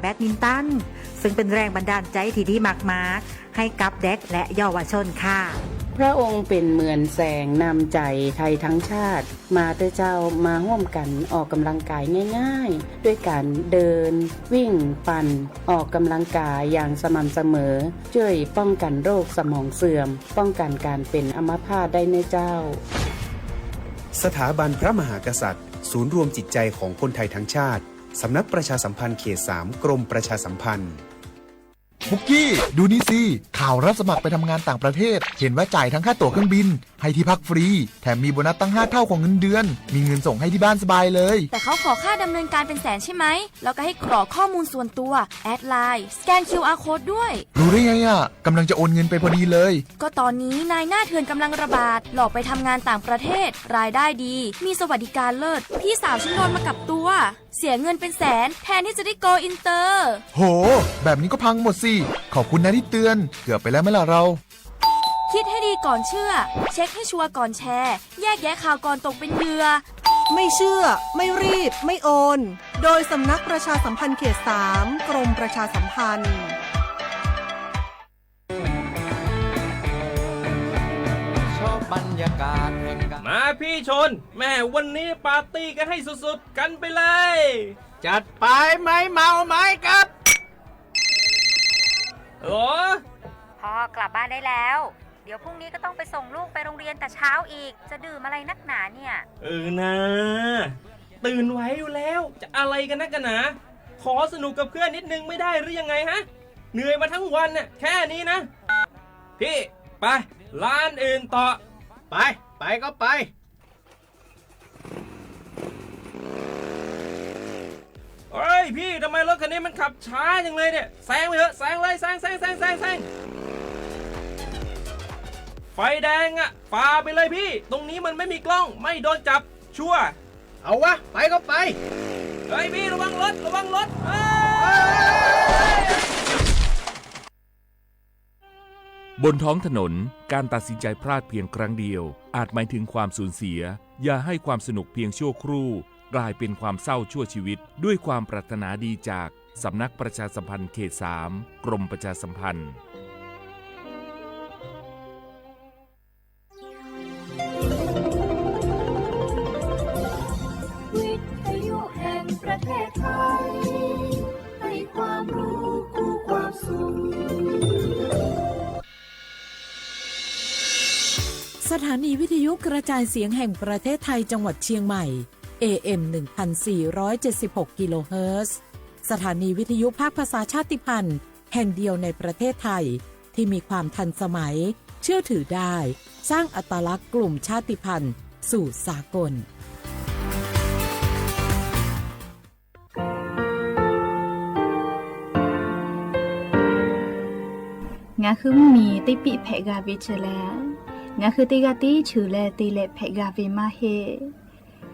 แบดมินตัน ซึ่งเป็นแรงบันดาลใจที่ดีมากๆ ให้กับเด็กและเยาวชนค่ะ พระองค์เป็นเหมือนแสงนำใจไทยทั้งชาติ มาเต๊อะเจ้า มาร่วมกันออกกำลังกายง่ายๆ ด้วยการเดิน วิ่ง ปั่น ออกกำลังกายอย่างสม่ำเสมอ ช่วยป้องกันโรคสมองเสื่อม ป้องกันการเป็นอัมพาตได้เน้อเจ้า สถาบันพระมหากษัตริย์ ศูนย์รวมจิตใจของคนไทยทั้งชาติ สำนักประชาสัมพันธ์เขตสาม กรมประชาสัมพันธ์ ปุกกี้ ดูนี่สิ ข่าวรับสมัครไปทำงานต่างประเทศ เห็นว่าจ่ายทั้งค่าตั๋วเครื่องบิน ให้ที่พักฟรี แถมมีโบนัสตั้งห้าเท่าของเงินเดือน มีเงินส่งให้ที่บ้านสบายเลย แต่เขาขอค่าดำเนินการเป็นแสนใช่ไหม แล้วก็ให้กรอกข้อมูลส่วนตัว แอดไลน์ สแกน คิวอาร์ code ด้วย รู้ได้ไงอะ กำลังจะโอนเงินไปพอดีเลย ก็ตอนนี้นายหน้าเถื่อนกำลังระบาด หลอกไปทำงานต่างประเทศ รายได้ดี มีสวัสดิการเลิศ พี่สาวฉันโดนมากับตัว เสียเงินเป็นแสน แทนที่จะได้ go inter โห แบบนี้ก็พังหมดสิ ขอบคุณนะที่เตือน เกือบไปแล้วไหมล่ะเรา คิดให้ดีก่อนเชื่อ เช็คให้ชัวร์ก่อนแชร์ แยกแยะข่าวก่อนตกเป็นเหยื่อ ไม่เชื่อ ไม่รีบ ไม่โอน โดยสำนักประชาสัมพันธ์เขตสาม กรมประชาสัมพันธ์ มาพี่ชน แหมวันนี้ปาร์ตี้กันให้สุดๆ กันไปเลย จัดไป ไม้เมาไม้กับ โอ้ พ่อกลับบ้านได้แล้ว เดี๋ยวพรุ่งนี้ก็ต้องไปส่งลูกไปโรงเรียนแต่เช้าอีก จะดื่มอะไรนักหนาเนี่ย เออนะ ตื่นไหวอยู่แล้ว จะอะไรกันนักกันหนา ขอสนุกกับเพื่อนนิดนึงไม่ได้หรือยังไงฮะ เหนื่อยมาทั้งวันน่ะ แค่นี้นะ พี่ ไป ร้านอื่นต่อ ไป ไปก็ไป เฮ้ยพี่ ทำไมรถคันนี้มันขับช้าจังเลยเนี่ย แซงไปเถอะ แซงเลย แซง แซง แซง แซง แซง ไฟแดงอะ ฝ่าไปเลยพี่ ตรงนี้มันไม่มีกล้อง ไม่โดนจับ ชัวร์ เอาวะ ไปก็ไป เฮ้ยพี่ ระวังรถ ระวังรถ เฮ้ย บนท้องถนน การตัดสินใจพลาดเพียงครั้งเดียว อาจหมายถึงความสูญเสีย อย่าให้ความสนุกเพียงชั่วครู่ กลายเป็นความเศร้าชั่วชีวิต ด้วยความปรารถนาดีจากสำนักประชาสัมพันธ์เขตสาม กรมประชาสัมพันธ์ วิทยุแห่งประเทศไทย ให้ความรู้คู่ความสุข สถานีวิทยุกระจายเสียงแห่งประเทศไทยจังหวัดเชียงใหม่ เอเอ็ม หนึ่งพันสี่ร้อยเจ็ดสิบหก กิโลเฮิรตซ์ สถานีวิทยุภาคภาษาชาติพันธุ์แห่งเดียวในประเทศไทย ที่มีความทันสมัย เชื่อถือได้ สร้างอัตลักษณ์กลุ่มชาติพันธุ์สู่สากล Ngaˬ hui mvuhˇmiˬ teˇ piˆ hpehꞈ g'a ve chi lehˬ, ngaˬ hui teˇ g'aˇ tiˉ cheuˬ leh te leh hpehꞈ g'a ve maˇ heˆ.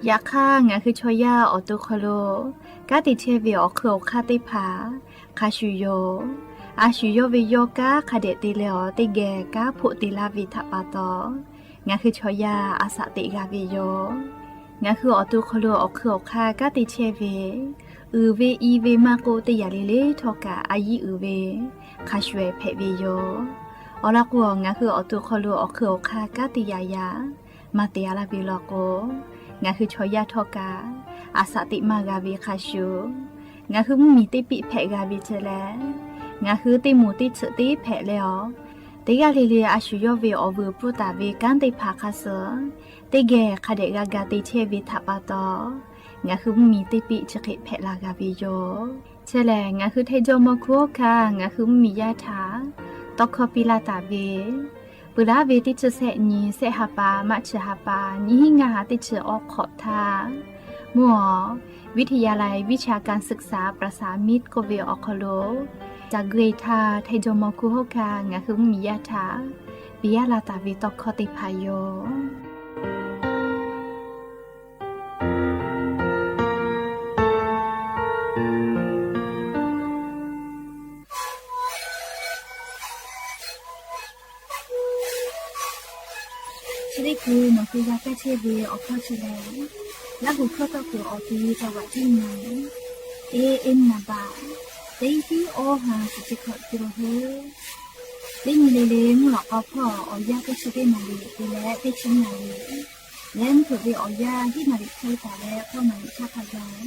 Yaꞈ hk'aˇ, ngaˬ hui chaw yaˇ awˬ to hk'aw lo kanˉ te chehˇ ve awˬ hk'eun awˬ hk'aˇ teˇ hpaˍ hk'a shuˍ yoˬ. A shuˍ yawˇ ve yawˇ kanˉ hk'a dehꞈ te leh awˬ teˇ geh kanˉ hpoˆ te laˇ ve htaꞈ pa taw, ngaˬ hui chaw yaˇ a shaꞈ teꞈ g'a ve yoˬ. Ngaˬ hui awˬ to hk'aw lo awˬ hk'eun awˬ hk'aˇ kanˉ te chehˇ ve, uiˍ ve i ve maˇ k'oˆ, teˇ yanˇ le le htawˇ kaꞈ a yiˉ uiˍ ve hk'a shuˍ ehˍ hpehꞈ ve yoˬ. Awˬ lawn k'o, ngaˬ hui awˬ to hk'aw lo awˬ hk'eun awˬ hk'aˇ kanˉ te yaꞈ yaꞈ maˇ te a laˇ ve law k'o, ngaˬ hui chaw yaˇ htawˇ kaꞈ a shaꞈ teꞈ maˇ g'a ve hk'a shuˍ, ngaˬ hui mvuhˇmiˬ teˇ piˆ hpehꞈ g'a ve chi lehˬ, ngaˬ hui teˇ moˍ teˇ tsuhꞈ teˇ hpehꞈ leh awˬ, teˇ g'aˇ le le a shuˍ yawˇ ve awˬ vuiˬ pfuhˇ taˍ ve kanˉ teˇ hpaˍ hk'a suh teˇ geh hk'a dehꞈ g'a ga te chehˇ ve htaꞈ pa taw, ngaˬ hui mvuhˇmiˬ teˇ piˆ chi hk'e hpehꞈ la g'a ve yoˬ. Chi lehˬ, ngaˬ hui hteˇ jawˇ mawˇ hkuˇ hawˉ hkanˇ ngaˬ hui mvuhˇmiˬ yaˇ htaꞈ tawˇ hkawˇ piˇ laˇ taˍ ve, peuˬ laˉ ve teˇ chi sehˆ nyi sehˆ ha pa maˇ chi ha pa nyiˇ hinˉ ngaˇ ha teˇ chi awˉ hk'awꞈ htaˇ, mvuhˇ awˬ วิทยาลัยวิชาการศึกษาประสานมิตร k'oˆ ve awˬ hk'aw lo ca gui htaˇ, hteˇ jawˇ mawˇ hkuˇ hawˉ hkanˇ ngaˬ hui mvuhˇmiˬ yaˇ htaꞈ piˇ laˇ taˍ ve tawˇ hkawˇ teˇ hpaˍ yoˬ. Chi teˇ hkui nawˬ hui g'a kaˇ chehˇ ve awˬ hkawˇ chi lehˬ, Laˇ huˍ hkawˇ tawˇ kuiˬ awˬ ti จังหวัดเชียงใหม่ เอเอ็ม นับ baꞈ Teˇ tiˉ awˇ ha chi teˇ hkawꞈ te la hui. Teˇ nyi le le mvuhˇ lawꞈ k'aw hpawˇ awˬ yanˇ teˇ chi teˇ naˍ riˍ te leh teˇ chi naˍ riˍ, leh mvuhˇ hpeuꞈ ve awˬ yanˇ hiˉ naˍ riˍ hk'e taˍ leh k'awˇ naˍ riˍ htaˇ hk'a gaˬ,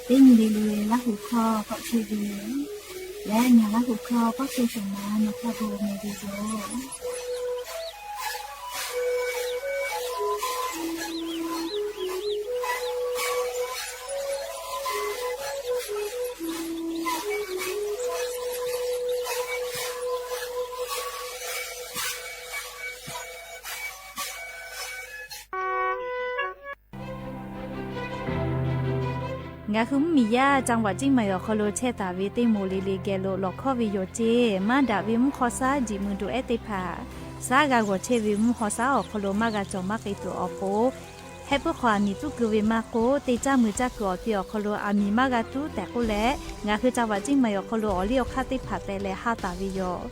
teˇ nyi le le Laˇ huˍ hkawˇ k'awꞈ chehˇ ve leh ngaˬ Laˇ huˍ hkawˇ k'awˇ chehˇ shawˍ ma nawˬ hk'a gu meh ve yoˬ. Ngaˬ hui mvuhˇmiˬ yaˇ จังหวัดเชียงใหม่ awˬ hk'aw lo chehˇ taˍ ve teˇ moˍ le le geh lo lawˬ hkawˇ ve yoˬ ceˇ. Maˇ daꞈ ve mvuhˇ hk'aw saˉ jiꞈ mui doꞈ ehˉ teˇ hpaˍ, saˉ g'a g'awˬ chehˇ ve mvuhˇ hk'aw saˉ awˬ hk'aw lo maˇ g'a cawˬ maˇ k'e tuˬ awˬ pon, heh puiˉ hk'aw aˬ miˍ tuˉ keu ve maˇ k'oˆ, teˇ caˇ mui caˇ kuiˬ awˬ ti awˬ hk'aw lo aˬ miˍ maˇ g'a tuˉ tehꞈ k'oˆ leh, ngaˬ hui จังหวัดเชียงใหม่ awˬ hk'aw lo awˬ liˇ awˬ hk'aˇ teˇ hpaˍ teh leh haˇ taˍ ve yoˬ.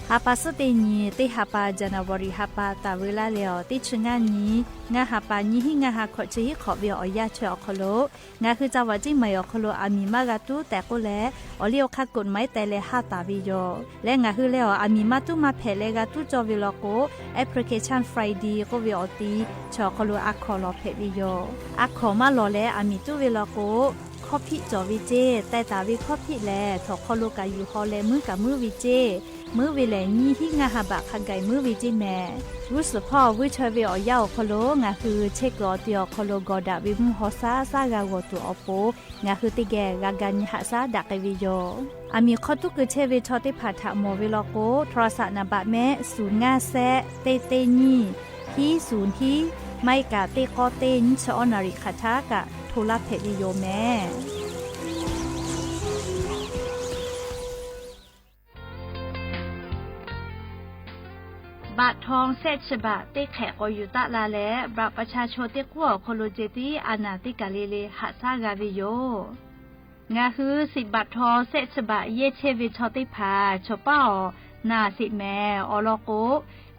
Ha pa suhˉ teˇ nyi, teˇ ha pa January ha pa taˍ ve laˇ leh awˬ teˇ chi ngaˇ nyi, ngaˇ ha pa nyiˇ hiˉ ngaˇ ha hkawꞈ chi hiˉ hk'awꞈ ve awˬ yanˇ chi awˬ hk'aw lo, ngaˬ hui จังหวัดเชียงใหม่ awˬ hk'aw lo aˬ miˍ maˇ g'a tuˉ tehꞈ k'oˆ leh, awˬ liˇ awˬ hk'aˇ กฎหมาย teh leh haˇ taˍ ve yoˬ. Leh ngaˬ hui leh awˬ aˬ miˍ maˇ tuˉ maˇ hpehꞈ leh g'a tuˉ cawˇ ve law k'o, Application Friday k'oˆ ve awˬ ti chi awˬ hk'aw lo a hkawˍ lawˬ hpehꞈ ve yoˬ. A hkawˍ maˇ lawˬ leh aˬ miˍ tuˉ ve law k'o, hkawˇ hpiˆ cawˬ ve ceˇ. Teh taˍ ve hkawˇ hpiˆ lehˬ, htawnˍ hk'aw lo kaꞈ yuˬ haw leh muiˉ kaꞈ muiˉ ve ceˇ. Muiˉ ve lehˬ, nyiˇ hiˉ ngaˇ ha baꞈ hk'a gaˬ muiˉ ve ceˇ mehˍ. G'uˇ suhˍ hpawˇ vuiˇ chaweh ve awˬ yanˇ awˬ hk'aw lo ngaˬ hui chehˇ kuiˬ awˬ ti awˬ hk'aw lo gawˬ daꞈ ve mvuhˇ hk'aw saˉ saˉ g'a g'awˬ tuˬ awˬ pon, ngaˬ hui teˇ geh g'a ga nyi haꞈ shaˉ daꞈ k'ai ve yoˬ. Aˬ miˍ hk'aw tuˉ keu chehˇ ve chaw teˇ hpaˍ htaꞈ mawˬ ve law k'o, โทรศัพท์ naˍ baꞈ mehˆ suhˍ ngaˇ shehˆ teˇ teˇ nyiˇ hiˉ suhˍ hiˉ, maˇ heˆ kaꞈ teˇ k'awˇ teˇ nyiˇ chi awˇ naˍ riˍ hk'aˬ htaˇ kaꞈ hto laˇ hpehꞈ ve yoˬ mehˍ. Baꞈ htaw shehˆ chi baꞈ teˇ hk'ehꞈ k'awꞈ yuˬ taˆ la leh, บัตรประชาชน teˇ k'uˉ awˬ hk'aw lo ceh tiˉ a naˬ teˇ kaˬ le le haꞈ shaˉ g'a ve yoˬ. Ngaˬ hui สิทธิ์บัตรทอง shehˆ chi baꞈ yehˇ chehˇ ve chaw teˇ hpaˍ chaw paˉ awˬ naˬ sheˍ mehˍ. Awˬ lawn k'o,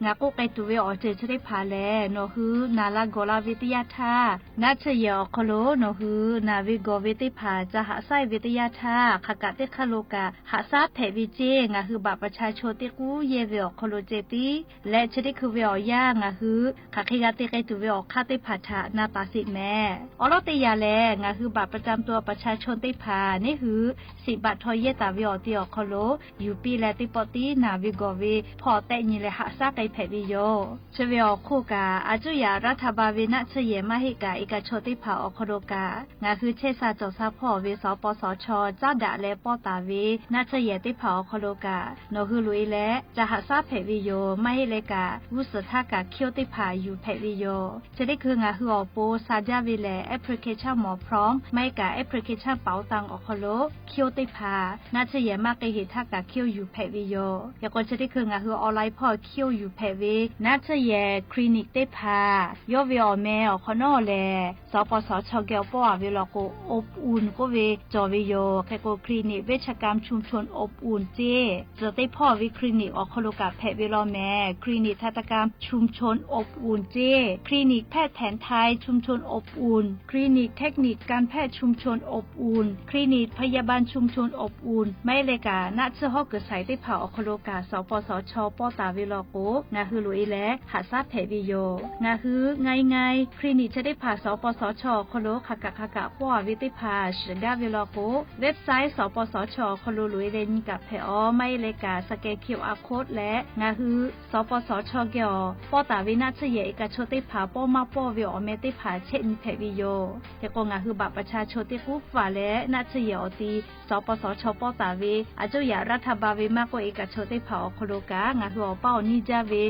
ngaˬ k'oˆ k'ai tuˬ ve awˬ ceuˬ chi teˇ hpaˍ lehˬ, nawˬ hui naˬ la gawˬ la ve teˇ yanˇ htaˇ, naˆ tsuhˇ yehˬ awˬ hk'aw lo nawˬ hui naˬ ve gawˬ ve teˇ hpaˍ ca haꞈ shaˉ ve teˇ yanˇ htaˇ, hk'aˬ kaꞈ teˇ hk'aˇ lo kaꞈ haꞈ shaˉ hpehꞈ ve ceˇ. Ngaˬ hui บัตรประชาชน teˇ k'uˉ yehˇ ve awˬ hk'aw lo ceh tiˉ leh, chi teˇ hkui ve awˬ yanˇ ngaˬ hui hk'aˬ hk'e g'a te k'ai tuˬ ve awˬ hk'aˇ teˇ hpaˍ htaꞈ na taˍ sheˍ mehˍ. Awˬ lawn teˇ yanˇ lehˬ, ngaˬ hui บัตรประจำตัวประชาชน teˇ hpaˍ neˉ hui สิทธิ์บัตรทอง yehˇ taˍ ve awˬ ti awˬ hk'aw lo yuˬ piˇ leh, teˇ pawˆ tiˉ naˬ ve gawˬ ve hpawˇ tehˆ nyi leh haꞈ shaˉ k'ai hpehꞈ ve yoˬ. Chi ve awˬ hk'oˆ kaꞈ, a cuˇ yaꞈ รัฐบาล ve naˆ tsuhˇ yehˬ maˇ heˆ kaꞈ, e kaꞈ chaw teˇ hpaˍ awˬ hk'aw lo kaꞈ, ngaˬ hui chehˇ sha cawˬ sha hpawˇ ve สปสช caˉ daꞈ leh pawˇ taˍ ve naˆ tsuhˇ yehˬ teˇ hpaˍ awˬ hk'aw lo kaꞈ, nawˬ hui loꞈ e leh ca haꞈ shaˉ hpehꞈ ve yoˬ. Maˇ heˆ leh kaꞈ, g'uˇ suhˍ htaˇ kaꞈ คิว teˇ hpaˍ yuˬ hpehꞈ ve yoˬ. Chi teˇ hkui ngaˬ hui awˬ pon sha jaˇ ve lehˬ, application หมอพร้อม maˇ heˆ kaꞈ application เป๋าตัง awˬ hk'aw lo คิว teˇ hpaˍ naˆ tsuhˇ yehˬ maˇ k'e heˍ htaˇ kaꞈ คิว yuˬ hpehꞈ ve yoˬ. Yaꞈ k'o chi teˇ hkui ngaˬ hui online hpawˇ คิว yuˬ hpehꞈ ve naˆ tsuhˇ yehˬ คลินิก teˇ hpaˍ yawˇ ve awˬ meh awˬ hk'awꞈ nawˉ lehˬ, สปสช geh awˬ pawˆ a ve law k'o, อบอุ่น k'oˆ ve cawˬ ve yoˬ. Hk'e k'o, คลินิก เวชกรรมชุมชนอบอุ่น ceˇ, tcuh teˇ hpawˇ ve คลินิก awˬ hk'aw lo kaꞈ hpehꞈ ve law mehˍ. คลินิกทันตกรรมชุมชนอบอุ่น ceˇ, คลินิกแพทย์แผนไทยชุมชนอบอุ่น คลินิกเทคนิคการแพทย์ชุมชนอบอุ่น คลินิกพยาบาลชุมชนอบอุ่น maˇ heˆ leh kaꞈ, naˆ tsuhˇ hawˉ kuiˬ shaiˍ teˇ hpaˍ awˬ hk'aw lo kaꞈ สปสช pawˇ taˍ ve law k'o, ngaˬ hui loꞈ e leh haꞈ shaˉ hpehꞈ ve yoˬ. Ngaˬ hui ง่ายๆ คลินิก chi teˇ hpaˍ สปสช awˬ hk'aw lo hk'aˬ kaꞈ hk'aˬ kaꞈ pawˇ a ve teˇ hpaˍ shiˍ gaˇ ve law k'o, website สปสช awˬ hk'aw lo loꞈ e leh nyi kaꞈ hpehꞈ awˬ. Maˇ heˆ leh kaꞈ, scan QR code leh ngaˬ hui สปสช geh awˬ pawˇ taˍ ve naˆ tsuhˇ yehˬ e kaꞈ chaw teˇ hpaˍ pawˇ maˇ pawˇ ve awˬ meh teˇ hpaˍ chehˇ nyi hpehꞈ ve yoˬ. Hk'e k'o, ngaˬ hui บัตรประชาชน teˇ k'uˉ hpaˍ leh naˆ tsuhˇ yehˬ awˬ ti สปสช pawˇ taˍ ve a cuˇ yaꞈ รัฐบาล ve maˇ k'oˆ, e kaꞈ chaw teˇ hpaˍ awˬ hk'aw lo kaꞈ ngaˬ hui awˬ paˇ awˬ niˇ jaˇ ve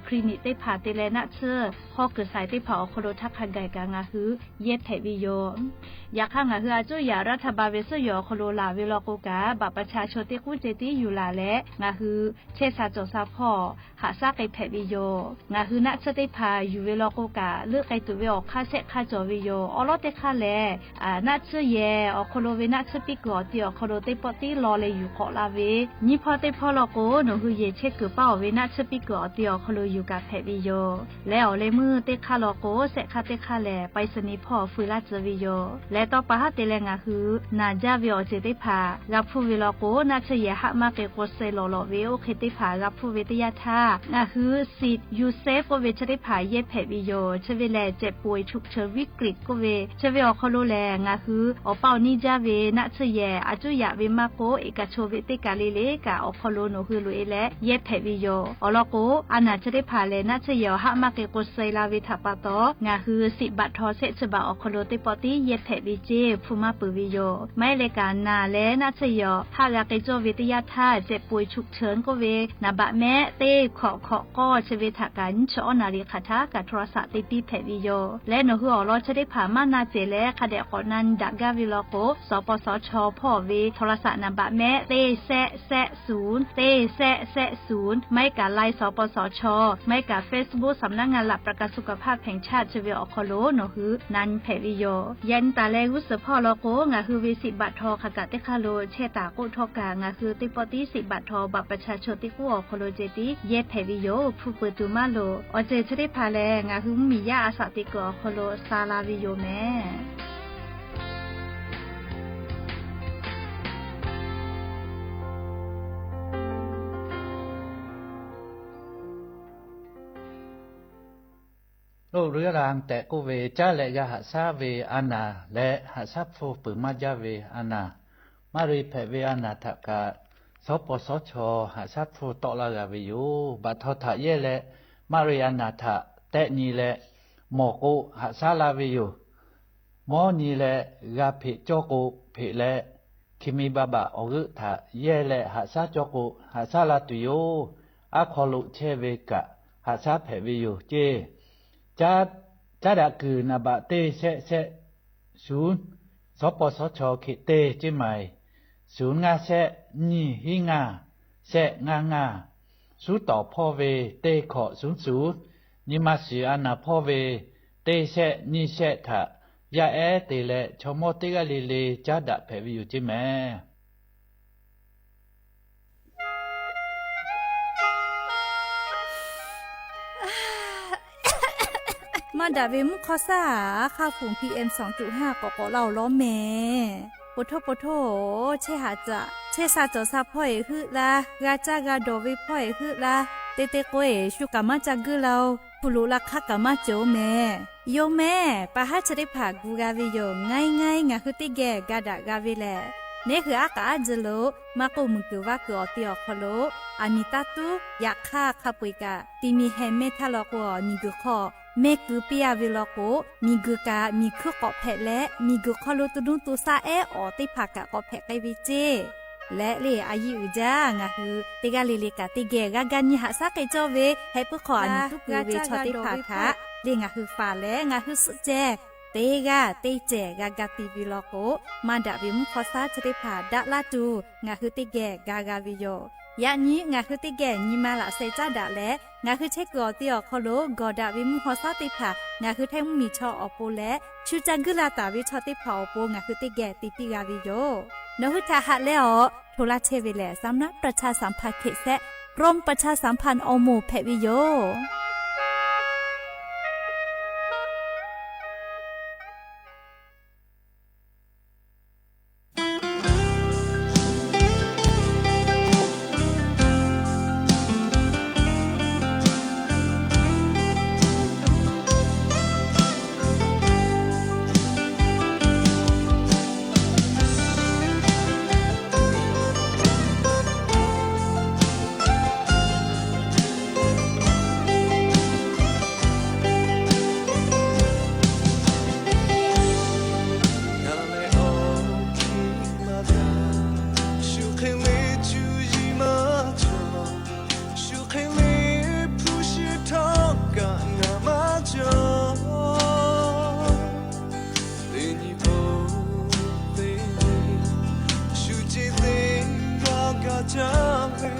คลินิก teˇ hpaˍ te leh naˆ tsuhˇ hawˉ kuiˬ shaiˍ teˇ hpaˍ awˬ hk'aw lo htaˇ hk'a gaˬ kaꞈ ngaˬ hui yehˇ hpehꞈ ve yoˬ. Yaꞈ hk'aˇ, ngaˬ hui a cuˇ yaꞈ รัฐบาล ve suhˉ yoˬ awˬ hk'aw lo laˬ ve law k'o kaꞈ, บัตรประชาชน teˇ k'uˉ ceh tiˉ yuˬ laˬ leh ngaˬ hui chehˇ sha cawˬ sha hpawˇ haꞈ shaˉ k'ai hpehꞈ ve yoˬ. Ngaˬ hui naˆ tsuhˇ teˇ hpaˍ yuˬ ve law k'o kaꞈ, leuˆ k'ai tuˬ ve awˬ hk'aˇ shehˆ hk'aˇ cawˬ ve yoˬ. Awˬ lawn teˇ hk'aˇ lehˬ, naˆ tsuhˇ yehˬ awˬ hk'aw lo ve naˆ tsuhˇ piˇ kuiˬ awˬ ti awˬ hk'aw lo teˇ pawˆ tiˉ law leh yuˬ k'awꞈ la ve, nyiˇ hpawˇ teˇ hpawˇ law k'o, nawˬ hui yehˬ chehˇ kuiˬ paˇ awˬ ve naˆ tsuhˇ piˇ kuiˬ awˬ ve awˬ hk'aw lo yuˬ kaꞈ hpehꞈ ve yoˬ. Leh awˬ leh meuˇ teˇ hk'aˇ law k'o, shehˆ hk'aˇ teˇ hk'aˇ lehˬ ไปรษณีย์ hpawˇ fui laˇ tcuh ve yoˬ. Leh tawˇ pa haˉ te leh ngaˬ hui naˬ jaˇ ve awˬ ceuˬ teˇ hpaˍ g'a hpuˇ ve law k'o, naˆ tsuhˇ yehˬ haˆ maˇ k'e k'o suh lawˬ lawꞈ ve oˇ hk'e teˇ hpaˍ g'a hpuˇ ve teˇ yanˇ htaˇ, ngaˬ hui สิทธิ์ยูเซฟ k'oˆ ve chi teˇ hpaˍ yehˇ hpehꞈ ve yoˬ. Chi ve lehˬ เจ็บป่วยฉุกเฉินวิกฤต k'oˆ ve chi ve awˬ hk'aw lo lehˬ, ngaˬ hui awˬ pa awˬ niˇ jaˇ ve naˆ tsuhˇ yehˬ a cuˉ yaꞈ ve maˇ k'oˆ, eˍ kaˍ cho ve teˇ kaˬ le le kaꞈ awˬ hk'aw lo nawˬ hui loꞈ e leh yehˇ hpehꞈ ve yoˬ. Awˬ lawn k'o, a naˬ chi teˇ hpaˍ lehˬ naˆ tsuhˇ yehˬ awˬ haˆ maˇ k'e k'o suh la ve htaꞈ pa taw, ngaˬ hui สิทธิ์บัตรทอง shehˆ chi baꞈ awˬ hk'aw lo teˇ pawˆ tiˉ yehˇ hpehꞈ ve ceˇ hpu maˇ peuˬ ve yoˬ. Maˇ heˆ leh kaꞈ naˬ leh naˆ tsuhˇ yehˬ awˬ haˆ g'a k'ai cawˇ ve teˇ yanˇ htaˇ, เจ็บป่วยฉุกเฉิน k'oˆ ve naˍ baꞈ mehˆ teˇ hkawꞈ hkawꞈ k'awˇ chi ve htaꞈ kaꞈ nyiˇ chi awˉ naˍ riˍ hk'aˬ htaˇ kaꞈ โทรศัพท์ te piˇ hpehꞈ ve yoˬ. Leh nawˬ hui awˬ lawn chi teˇ hpaˍ maˇ na cehˬ leh hk'a dehꞈ k'awꞈ na nyi daꞈ gaˇ ve law k'o, สปสช. hpawˇ ve โทรศัพท์ naˍ baꞈ mehˆ teˇ shehˆ shehˆ suˍ teˇ shehˆ shehˆ suˍ, maˇ heˆ kaꞈ ไลน์ สปสช., maˇ heˆ kaꞈ เฟซบุ๊ก สำนักงานหลักประกันสุขภาพแห่งชาติ chi ve awˬ hk'aw lo nawˬ hui na nyi hpehꞈ ve yoˬ. Yaꞈ nyi taˍ leh g'uˇ suhˍ hpawˇ law k'o, ngaˬ hui ve สิทธิ์บัตรทอง hk'aˬ kaꞈ teˇ hk'aˇ lo chehˇ taˍ k'oˆ htawˇ kaꞈ, ngaˬ hui teˇ pawˆ tiˉ สิทธิ์บัตรทอง บัตรประชาชน teˇ k'oˆ awˬ hk'aw lo ceh tiˉ yehˇ hpehꞈ ve yoˬ. Hpu peuˬ tuˬ maˇ loˍ. Awˬ ceuˬ chi teˇ hpaˍ lehˬ, ngaˬ hui mvuhˇmiˬ yaˇ a shaꞈ teꞈ kuiˬ awˬ hk'aw lo sa la ve yoˬ mehˍ. โรคเรื้อรัง tehꞈ k'oˆ ve caˉ leh yaˇ haꞈ shaˉ ve a naˬ leh haꞈ shaˉ hpu peuˬ maˇ jaˇ ve a naˬ, maˇ reˬ hpehꞈ ve a naˬ htaꞈ kaꞈ สปสช. haꞈ shaˉ hpu tawˆ laˇ g'a ve yoˬ. Baꞈ htaw htaꞈ yehˇ leh maˇ reˬ a naˬ htaꞈ tehˆ nyi leh mawˬ k'o, haꞈ shaˉ laˇ ve yoˬ. Mawˇ nyi leh g'a hpeꞈ cawˇ k'o, hpeꞈ leh hkiˬ mi ba baꞈ awˬ g'euˆ htaꞈ yehˇ leh haꞈ shaˉ cawˇ k'o, haꞈ shaˉ la tuˬ yoˬ. Aˉ hk'aw lo chehˇ ve kaꞈ haꞈ shaˉ hpehꞈ ve yoˬ ceˇ. Caˉ daꞈ kuiˬ naˍ baꞈ teˇ shehˆ shehˆ suˍ, สปสช. hk'e teˇ ceˇ maˬ, suˍ ngaˇ shehˆ nyiˇ hiˉ ngaˇ shehˆ ngaˇ ngaˇ, suˉ tawˍ hpawˇ ve teˇ hkawꞈ suˉ suˍ, nyi ma shiˍ a naˬ hpawˇ ve teˇ shehˆ nyiˇ shehˆ htaꞈ yaˇ ehˉ te leh chaw mawˇ teˇ g'aˇ le le caˉ daꞈ hpehꞈ ve yoˬ ceˇ mehˍ. Maˇ daꞈ ve mvuhˇ hk'aw shaˉ aˉ hk'aˇ fuˍ PM สองจุดห้า k'awꞈ k'awꞈ laˇ-oˬ lawˉ mehˍ. Poˬ htoˇ poˬ htoˇ-oˬ, chehˇ haꞈ caꞈ chehˇ sha cawˬ sha hpawˇ-eˬ heuˆ laˇ, g'a caˇ g'a dawˬ ve hpawˇ-eˬ heuˆ laˇ. Te te k'o-eˬ shu kaꞈ maˇ ca guiˇ laˇ-oˬ. Hpu loꞈ la hk'aˇ kaꞈ maˇ cawˬ-oˬ mehˍ. Yoˬ mehˍ, pa haˉ chi teˇ hpaˍ gu g'a ve yoˬ. Ngaˇ iˉ ngaˇ iˉ ngaˬ hui teˇ geh ga daꞈ g'a ve lehˬ, neˉ hui aˉ k'aꞈ aˉ jeh lo maˇ k'oˆ, muiˬ guiˬ vaˇ kuiˬ awˬ te awˬ hk'aw lo aˬ miˍ taˇ tuˉ yaꞈ hk'aˇ hk'a peu-eˬ kaꞈ, ti mi heh mehˇ htaˇ law k'o, miˬ guiˬ hk'aw mehˇ keu piˇ-a ve law k'o, miˬ guiˬ kaꞈ miˬ hkuiˇ k'awꞈ hpehꞈ leh, miˬ guiˬ hk'aw lo to nuˇ to shaˆ ehˉ awˬ teˇ hpaˍ kaꞈ k'awꞈ hpehꞈ k'ai ve ceˇ. Leh le a yiˇ uiˍ jaˇ, ngaˬ hui teˇ g'aˇ le le kaꞈ teˇ geh g'a ga nyi haꞈ shaˉ k'ai cawˇ ve, heh puiˉ hk'aw aˬ miˍ tuˉ keu ve chaw teˇ hpaˍ htaꞈ le ngaˬ hui faˍ leh ngaˬ hui suhˆ ceh teˇ g'aˇ teˇ cehˬ g'a ga ti ve law k'o, maˇ daꞈ ve mvuhˇ hk'aw shaˉ chi teˇ hpaˍ daꞈ laˇ tuˬ ngaˬ hui teˇ geh ga g'a ve yoˬ. Yaꞈ nyi ngaˬ hui teˇ geh nyi ma laꞈ sheh caˉ daꞈ leh, ngaˬ hui chehˇ kuiˬ awˬ te awˬ hk'aw lo gawˬ daꞈ ve mvuhˇ hk'aw shaˉ teˇ hpaˍ ngaˬ hui htaiˇ mvuhˇmiˬ chaw awˬ pon leh, shu ca guiˇ la taˍ ve chaw teˇ hpaˍ awˬ pon ngaˬ hui teˇ geh te piˇ g'a ve yoˬ. Nawˬ hui htaꞈ haꞈ leh awˬ hto laˇ chehˇ ve lehˬ, สำนักประชาสัมพันธ์เขต แซะ กรมประชาสัมพันธ์ awˬ moˍ hpehꞈ ve yoˬ. Ngaˬ lehˬ awˬ hkiˇ maˇ gaˬ, shu hk'e le cuˇ yiˍ maˇ cawˬ, shu hk'e le hpu shi htawˇ kaꞈ ngaˬ maˇ cawˬ. Teˇ nyi pawˆ teˇ nyi, shu ceˇ teˇ g'aˇ gaˇ jaˇ ve,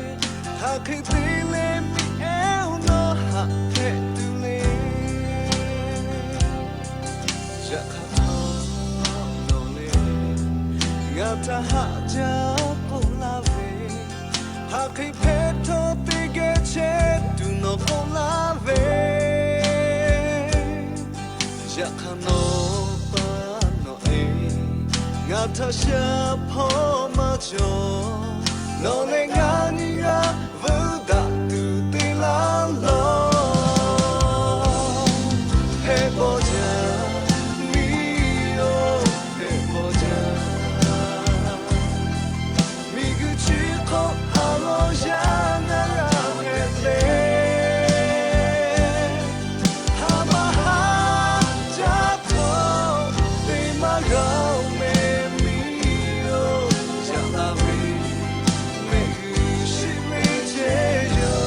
hk'aˬ hk'e te leh miˬ ehˉ-oˬ nawˬ haꞈ hpehꞈ tuˬ le. Yaꞈ hk'aˇ htawˇ nawˬ lehˬ ngaˬ htaꞈ haꞈ jaˇ k'oˆ laˇ ve, hk'aˬ hk'e hpehꞈ htawˇ teˇ geh chehˇ tuˬ nawˬ Ngaˬ htaꞈ sha hpawˇ maˇ cawˬ. Nawˬ leh ngaˬ nyiˇ g'aˇ vuiˬ daꞈ tuˬ te laˇ lawˬ. Hpehꞈ bawˬ jaˇ, miˬ-oˬ, hpehꞈ bawˬ jaˇ. Miˬguiˬ chi hk'oˆ ha lawˬ yaˇ ngaˬ g'a hpehꞈ le. Haˍ maˇ haˉ caˇ htawˇ te maˇ g'a-oˬ meh, miˬ-oˬ, yaꞈ la ve mehˆ g'uiˬ shiˍ ve ceˇ yoˬ.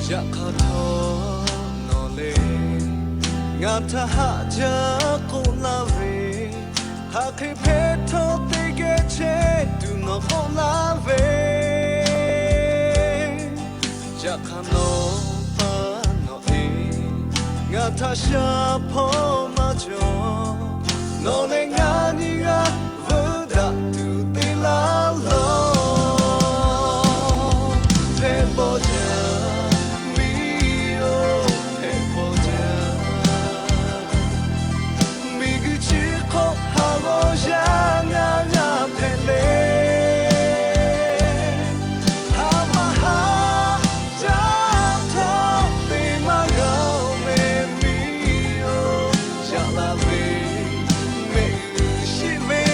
Yaꞈ hk'aˇ htawˇ nawˬ lehˬ ngaˬ htaꞈ haꞈ jaˇ k'oˆ laˇ ve, hk'aˬ hk'e hpehꞈ htawˇ teˇ geh chehˇ tuˬ nawˬ k'oˆ laˇ ve, yaꞈ hk'aˇ nawˬ pa nawˬ e ngaˬ htaꞈ sha hpawˇ maˇ cawˬ. Nawˬ leh ngaˬ nyiˇ g'aˇ vuiˬ daꞈ tuˬ te laˇ lawˬ. Hpehꞈ bawˬ jaˇ, miˬ-oˬ, hpehꞈ bawˬ jaˇ. Miˬguiˬ chi hk'oˆ ha lawˬ yaˇ ngaˬ g'a hpehꞈ le. Haˍ maˇ haˉ caˇ htawˇ te maˇ g'a-oˬ meh, miˬ-oˬ, yaꞈ la ve mehˆ g'uiˬ shiˍ ve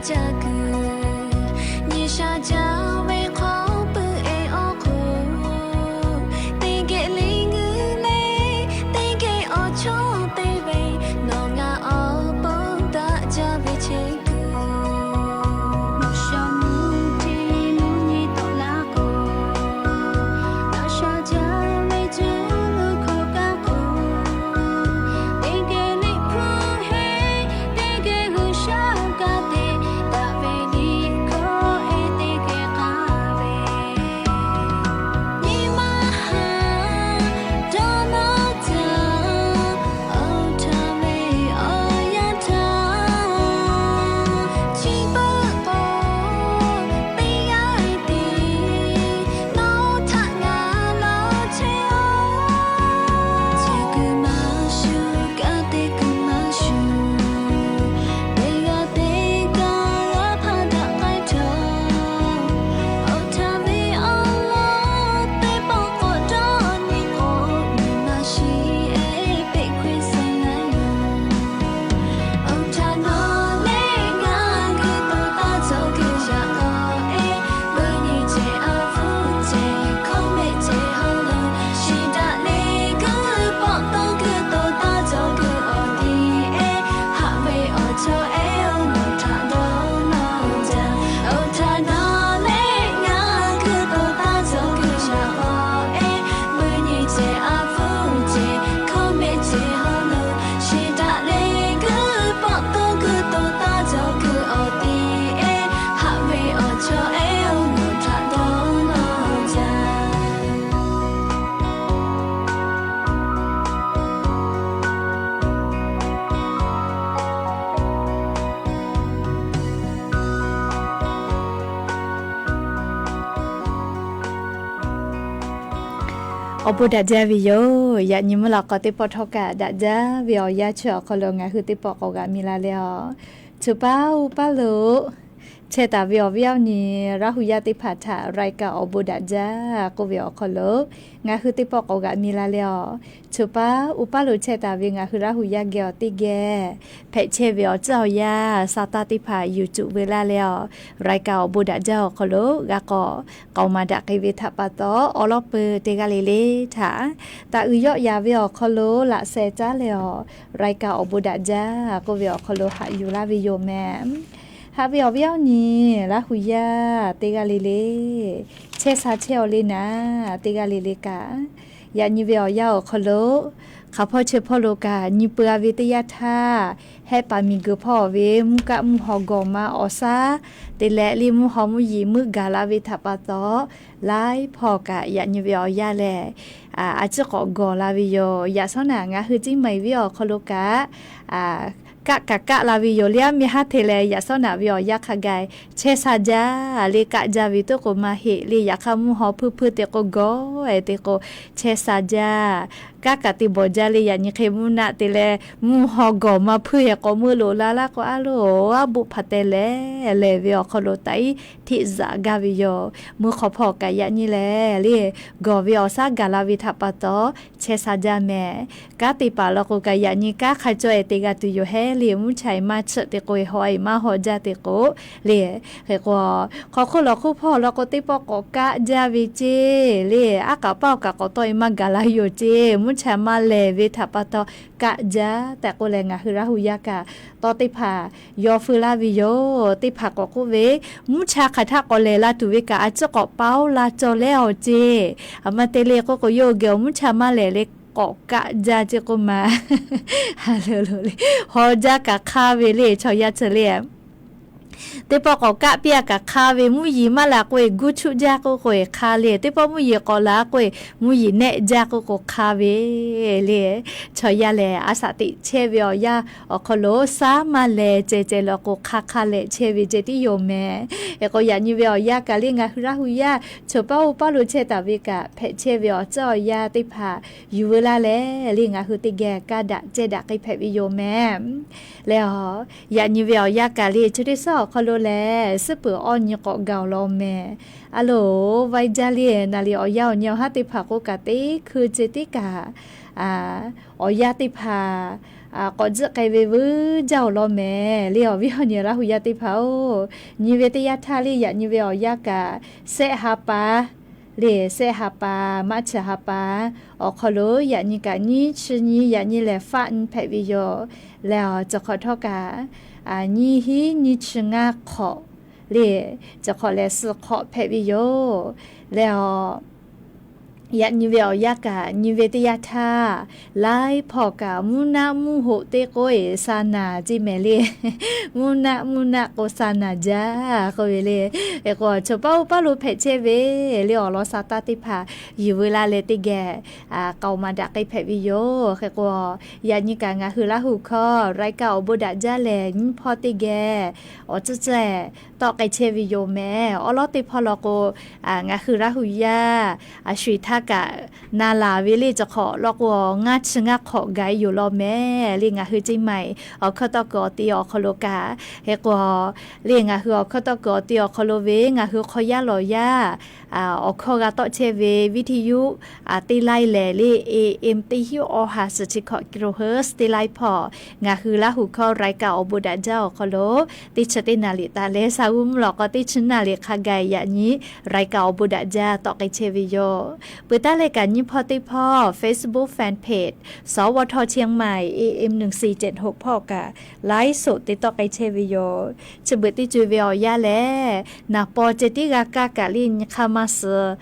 Ca kuiˬ nyi sha jaˇ ve hk'aw pui e awˬ hk'oˆ, teˇ geh le g'uiˬ le, teˇ geh awˬ chawˇ te ve, nawˬ ngaˬ awˬ pon daꞈ jaˇ ve chehˇ kuiˬ. Mvuhˇ shawˍ mvuhˇ htiˇ mvuhˇ nyi tawˆ laˇ k'o, daꞈ sha jaˇ ve cuˇ luˬ hkawˇ kaˇ k'o, teˇ geh Liꞈ hpu heˆ, teˇ geh G'uiˬsha kaˇ te, daꞈ ve liꞈ hkawˇ ehˉ teˇ geh k'aˇ ve, nyi ma haˍ dawˇ nawˇ jaˇ. Oˇ htaˇ ve awˬ yanˇ htaˇ, chi beuꞈ k'o, teˇ g'aˇ tiˉ nawˬ htaꞈ ngaˬ laˇ chehˇ-oˆ. Chi kuiˬ maˇ shuˍ, kaꞈ te kuiˬ maˇ shuˍ, teˇ g'aˇ teˇ g'aˇ g'a hpaˇ daꞈ k'ai htaˇ, oˇ htaˇ ve awˬ lawn teˇ pawˆ k'awꞈ dawˇ nyi k'o, nyi ma shiˍ ehˉ peꞈ hkui saiˍ laiˉ yoˬ. Oˇ htaˇ nawˬ leh ngaˬ g'uiˬ to taˇ cawˬ kuiˬ shaꞈ k'aw e, g'uiˬ nyi ceh a hpuˇ ceh hkawˇ mehˆ ceh hawˉ lo, shiˍ daꞈ le g'uiˬ pawˆ tawˇ g'uiˬ to taˇ cawˬ kuiˬ awˬ tiˉ ehˉ, haꞈ ve awˬ chawˇ ehˉ oˇ nawˬ htaꞈ dawˇ nawˇ jaˇ. Oˇ htaˇ nawˬ leh ngaˬ g'uiˬ to taˇ cawˬ kuiˬ shaꞈ k'aw e, g'uiˬ nyi ceh a hpuˇ ceh hkawˇ mehˆ ceh hawˉ lo, shiˍ daꞈ le g'uiˬ pawˆ tawˇ g'uiˬ to taˇ cawˬ kuiˬ awˬ tiˉ ehˉ, haꞈ ve awˬ chawˇ ehˉ oˇ nawˬ htaꞈ dawˇ nawˇ jaˇ. Awˬ bon daꞈ jaˇ ve yoˬ. Yaꞈ nyi mvuhˇ lawꞈ k'aw teˇ pawˆ htawˇ kaꞈ daꞈ jaˇ ve awˬ yanˇ chi awˬ hk'aw lo ngaˬ hui teˇ pawˆ k'awꞈ g'aꞈ mi la leh aˬ, choˬ paˉ uˉ paˉ lo chehˇ taˍ ve awˬ viˉ awˬ nyi Laˇ hu yaˇ teˇ hpaˍ htaꞈ รายการ awˬ bon daꞈ jaˇ k'oˆ ve awˬ hk'aw lo ngaˬ hui teˇ pawˆ k'awꞈ g'aꞈ mi la leh aˬ, choˬ paˉ uˉ paˉ lo chehˇ taˍ ve ngaˬ hui Laˇ hu yaˇ geh awˬ teˇ geh hpehꞈ chehˇ ve awˬ tcuhˉ awˬ yanˇ sa taˇ teˇ hpaˍ yuˬ cuˬ ve laˇ leh aˬ, รายการ awˬ bon daꞈ jaˇ awˬ hk'aw lo g'a k'awꞈ k'aoˍ maˍ daꞈ k'ai ve htaꞈ pa taw, awˬ lawn peuˬ teˇ g'aˇ le le htaꞈ taꞈ uiˍ yawˆ yaˍ ve awˬ hk'aw lo laꞈ sheh caˉ leh aˬ, รายการ awˬ bon daꞈ jaˇ k'oˆ ve awˬ hk'aw lo haꞈ yuˬ laˇ ve yoˬ mehˍ. Haꞈ ve awˬ viˉ awˬ nyi Laˇ hu yaˇ teˇ g'aˇ le le, chehˇ sha chehˇ aw le naˍ, teˇ g'aˇ le le kaꞈ, yaꞈ nyi ve awˬ yanˇ awˬ hk'aw lo hk'aˬ hpawˇ chehˇ hpawˇ lo kaꞈ nyi peu-a ve teˇ yanˇ htaˇ, hehˆ paˍ miˬ guiˬ hpawˇ ve mvuhˇ kaˆ mvuhˇ haw gawˬ ma awˬ shaˉ te leh le mvuhˇ haw mvuhˇ yiˍ meuˆ gaˬ la ve htaꞈ pa taw, laiˉ hpawˇ kaꞈ yaꞈ nyi ve awˬ yanˇ lehˬ, a ciˉ k'awꞈ gawˬ la ve yoˬ. Yaꞈ shawˉ naꞈ ngaˬ hui ciˉ maˍ ve awˬ hk'aw lo kaꞈ, kaˆ kaꞈ kaˆ la ve yoˬ le. Aˉ miˇ haˉ te leh yaꞈ shawˉ naꞈ ve awˬ yanˇ hk'a gaˬ chehˇ sha jaˇ le, kaˆ jaˇ ve toˉ k'o maˇ heˆ le. Yaꞈ hk'aˇ mvuhˇ haw hpuiˇ hpuiˇ te k'o gawˬ-e te k'o chehˇ sha jaˇ. Kaˆ kaꞈ te bawˬ jaˇ le. Yaꞈ nyi hk'e mvuhˇ naˆ te leh mvuhˇ haw gawˬ ma hpuiˇ-e k'awꞈ meuˆ loꞈ la laˇ k'o, a loˬ, aˉ boˆ hpaˍ teh leh lehˬ ve awˬ hk'aw lo taꞈ iˉ hteˆ zaꞈ gaˇ ve yoˬ. Mvuhˇ hk'aw hpawˇ kaꞈ yaꞈ nyi lehˬ le, gawˬ ve awˬ shaˉ gaˬ la ve htaꞈ pa taw chehˇ sha jaˇ mehˍ. Kanˉ te paˍ law k'o kaꞈ yaꞈ nyi kanˉ hk'a caweh te g'a tuˬ yoˬ hehˉ le. Mvuhˇ cha-e maˇ chiˆ te k'o, haw-e maˇ haw jaˇ te k'o le. Hk'e k'o, hk'aw hk'oˆ lawˬ hk'oˆ hpawˇ law k'o teˇ pawˆ k'awꞈ kaˆ jaˇ ve ceˇ le. Aˉ kaꞈ paˇ awˬ kaꞈ k'awꞈ tawˆ-e maˇ gaˬ la yoˬ ceˇ. Mvuhˇ cha maˇ lehˬ ve htaꞈ pa taw kaˆ jaˇ tehꞈ k'oˆ leh, ngaˬ hui Laˇ hu yaˇ kaꞈ tawˇ teˇ hpaˍ yaw feu laˇ ve yoˬ. Teˇ hpaˍ k'awꞈ k'oˆ ve, mvuhˇ cha hk'aˬ htaˆ k'awꞈ lehˬ la tuˬ ve kaꞈ a ciˉ k'awꞈ paoˉ la cawˬ leh awˬ ceˇ. A ma te le k'oˆ k'o, yawˇ hui geh awˬ mvuhˇ cha maˇ lehˬ le k'awꞈ kaˆ jaˇ ceˇ k'oˆ ma. Haw jaˇ kaꞈ hk'aˇ ve le, chaw yaˇ chi le. Teˇ pawˆ k'awꞈ kaˆ piˇ-a kaꞈ hk'aˇ ve, mvuhˇ yiˍ maˇ la k'oˆ-e guˇ chuˆ jaˇ k'oˆ k'o-e hk'aˇ le. Teˇ pawˆ mvuhˇ yiˍ k'awꞈ la k'oˆ-e mvuhˇ yiˍ nehˆ jaˇ k'oˆ k'o hk'aˇ ve le. Chaw yaˇ lehˬ, a shaꞈ teꞈ chehˇ ve awˬ yanˇ awˬ hk'aw lo shaˉ maˇ lehˬ ceh ceh law k'o, hk'aˇ hk'aˇ lehˬ chehˇ ve ceh tiˉ yoˬ mehˍ. Hk'e k'o, yaꞈ nyi ve awˬ yanˇ kaꞈ le, ngaˬ hui Laˇ hu yaˇ choˬ paˉ uˉ paˉ lo chehˇ taˍ ve kaꞈ, hpehꞈ chehˇ ve awˬ tcuhˉ awˬ yanˇ teˇ hpaˍ yuˬ veu laˇ leh le, ngaˬ hui teˇ geh kaˇ daꞈ ceh daꞈ k'ai hpehꞈ ve yoˬ mehˍ. Leh aˬ, yaꞈ nyi ve awˬ yanˇ kaꞈ le, chi teˇ suhˉ awˬ hk'aw lo lehˬ, suhˉ peuˬ awˇ nyi k'awꞈ gaˬ-oˬ law mehˍ. A loˬ, vaiˇ jaˇ le, naˍ liꞈ awˬ yanˇ awˬ nyi awˬ haˉ teˇ hpaˍ k'o kaꞈ teˇ hkui ceh tiˉ kaꞈ, awˬ yanˇ teˇ hpaˍ k'awꞈ tzuhˆ k'ai ve vuiˬ jaˇ-oˬ law mehˍ le. Awˬ viˉ awˬ nyi Laˇ hu yaˇ teˇ hpaˍ-oˬ, nyi ve teˇ yanˇ htaˇ le yaꞈ nyi ve awˬ yanˇ kaꞈ, sehˆ ha pa le, sehˆ ha pa, March ha pa awˬ hk'aw lo yaꞈ nyi kaꞈ nyiˇ chi nyi yaꞈ nyi lehˬ faˆ nyi hpehꞈ ve yoˬ. Lehˬ awˬ ceuˬ hk'awꞈ htawˇ kaꞈ nyiˇ hinˉ nyiˇ chi ngaˇ hk'awꞈ le, ceuˬ hk'awꞈ lehˬ suhˍ hk'awꞈ hpehꞈ ve yoˬ. Lehˬ awˬ yaꞈ nyi ve awˬ yanˇ kaꞈ nyi ve teˇ yanˇ htaˇ, laiˉ hpawˇ kaꞈ mvuhˇ naˆ mvuhˇ hoꞈ teˇ k'oˆ-e sa naˬ ceˇ mehˍ le. Mvuhˇ naˆ mvuhˇ naˆ k'o sa naˬ jaˇ k'oˆ ve le. Hk'e k'o, chaw paˉ oˇ paˉ lo hpehꞈ chehˇ ve le awˬ lawn sa taˇ teˇ hpaˍ yuˬ veu laˇ leh teˇ geh k'aoˍ maˍ daꞈ k'ai hpehꞈ ve yoˬ. Hk'e k'o, yaꞈ nyi kaꞈ ngaˬ hui Laˇ hu hkawˇ รายการ awˬ bon daꞈ jaˇ lehˬ, nyiˇ hpawˇ teˇ geh awˬ tcuhˇ cehˬ tawˆ k'ai chehˇ ve yoˬ mehˍ. Awˉ lawˉ teˇ hpawˇ law k'o, ngaˬ hui Laˇ hu yaˇ sho-eˬ htaˇ kaꞈ na laˬ ve le ceuˬ hk'awꞈ law k'o, ngaˇ chi ngaˇ hk'awꞈ gaˬ-e yoˬ law mehˍ le. Ngaˬ hui ceˇ maˬ-eˬ awˬ hkawˇ tawˆ kuiˬ awˬ te awˬ hk'aw lo kaꞈ, hk'e k'o, le ngaˬ hui awˬ hkawˇ tawˆ kuiˬ awˬ te awˬ hk'aw lo ve ngaˬ hui hk'aw yaˇ lawˬ yaˇ awˬ hkawˇ g'a tawˆ chehˇ ve viˉ htiˇ yuˇ teˇ laiˉ lehˬ le, AM teˇ hinˉ awˬ ha suhˍ chi hkawꞈ kilohertz teˇ laiˉ hpawˇ, ngaˬ hui Laˇ hu hkawˇ รายการ awˬ bon daꞈ jaˇ awˬ hk'aw lo teˇ chi teˇ naˍ riˍ taˍ leh, sa g'uˇ mvuhˇ lawꞈ k'aw teˇ chi naˍ riˍ hk'a gaˬ yaꞈ nyi รายการ awˬ bon daꞈ jaˇ tawˆ k'ai chehˇ ve yoˬ. Peuˬ taˉ leh kaꞈ nyiˇ hpawˇ teˇ hpawˇ Facebook fan page สวท เชียงใหม่ AM หนึ่งสี่เจ็ดหก hpawˇ kaꞈ ไลฟ์สด te tawˆ k'ai chehˇ ve yoˬ. Chi beuꞈ teˇ co-e ve awˬ yanˇ lehˬ, naˍ paw ceh tiˉ g'a kaˇ kaꞈ le nyi hk'aˇ maˇ suhˍ,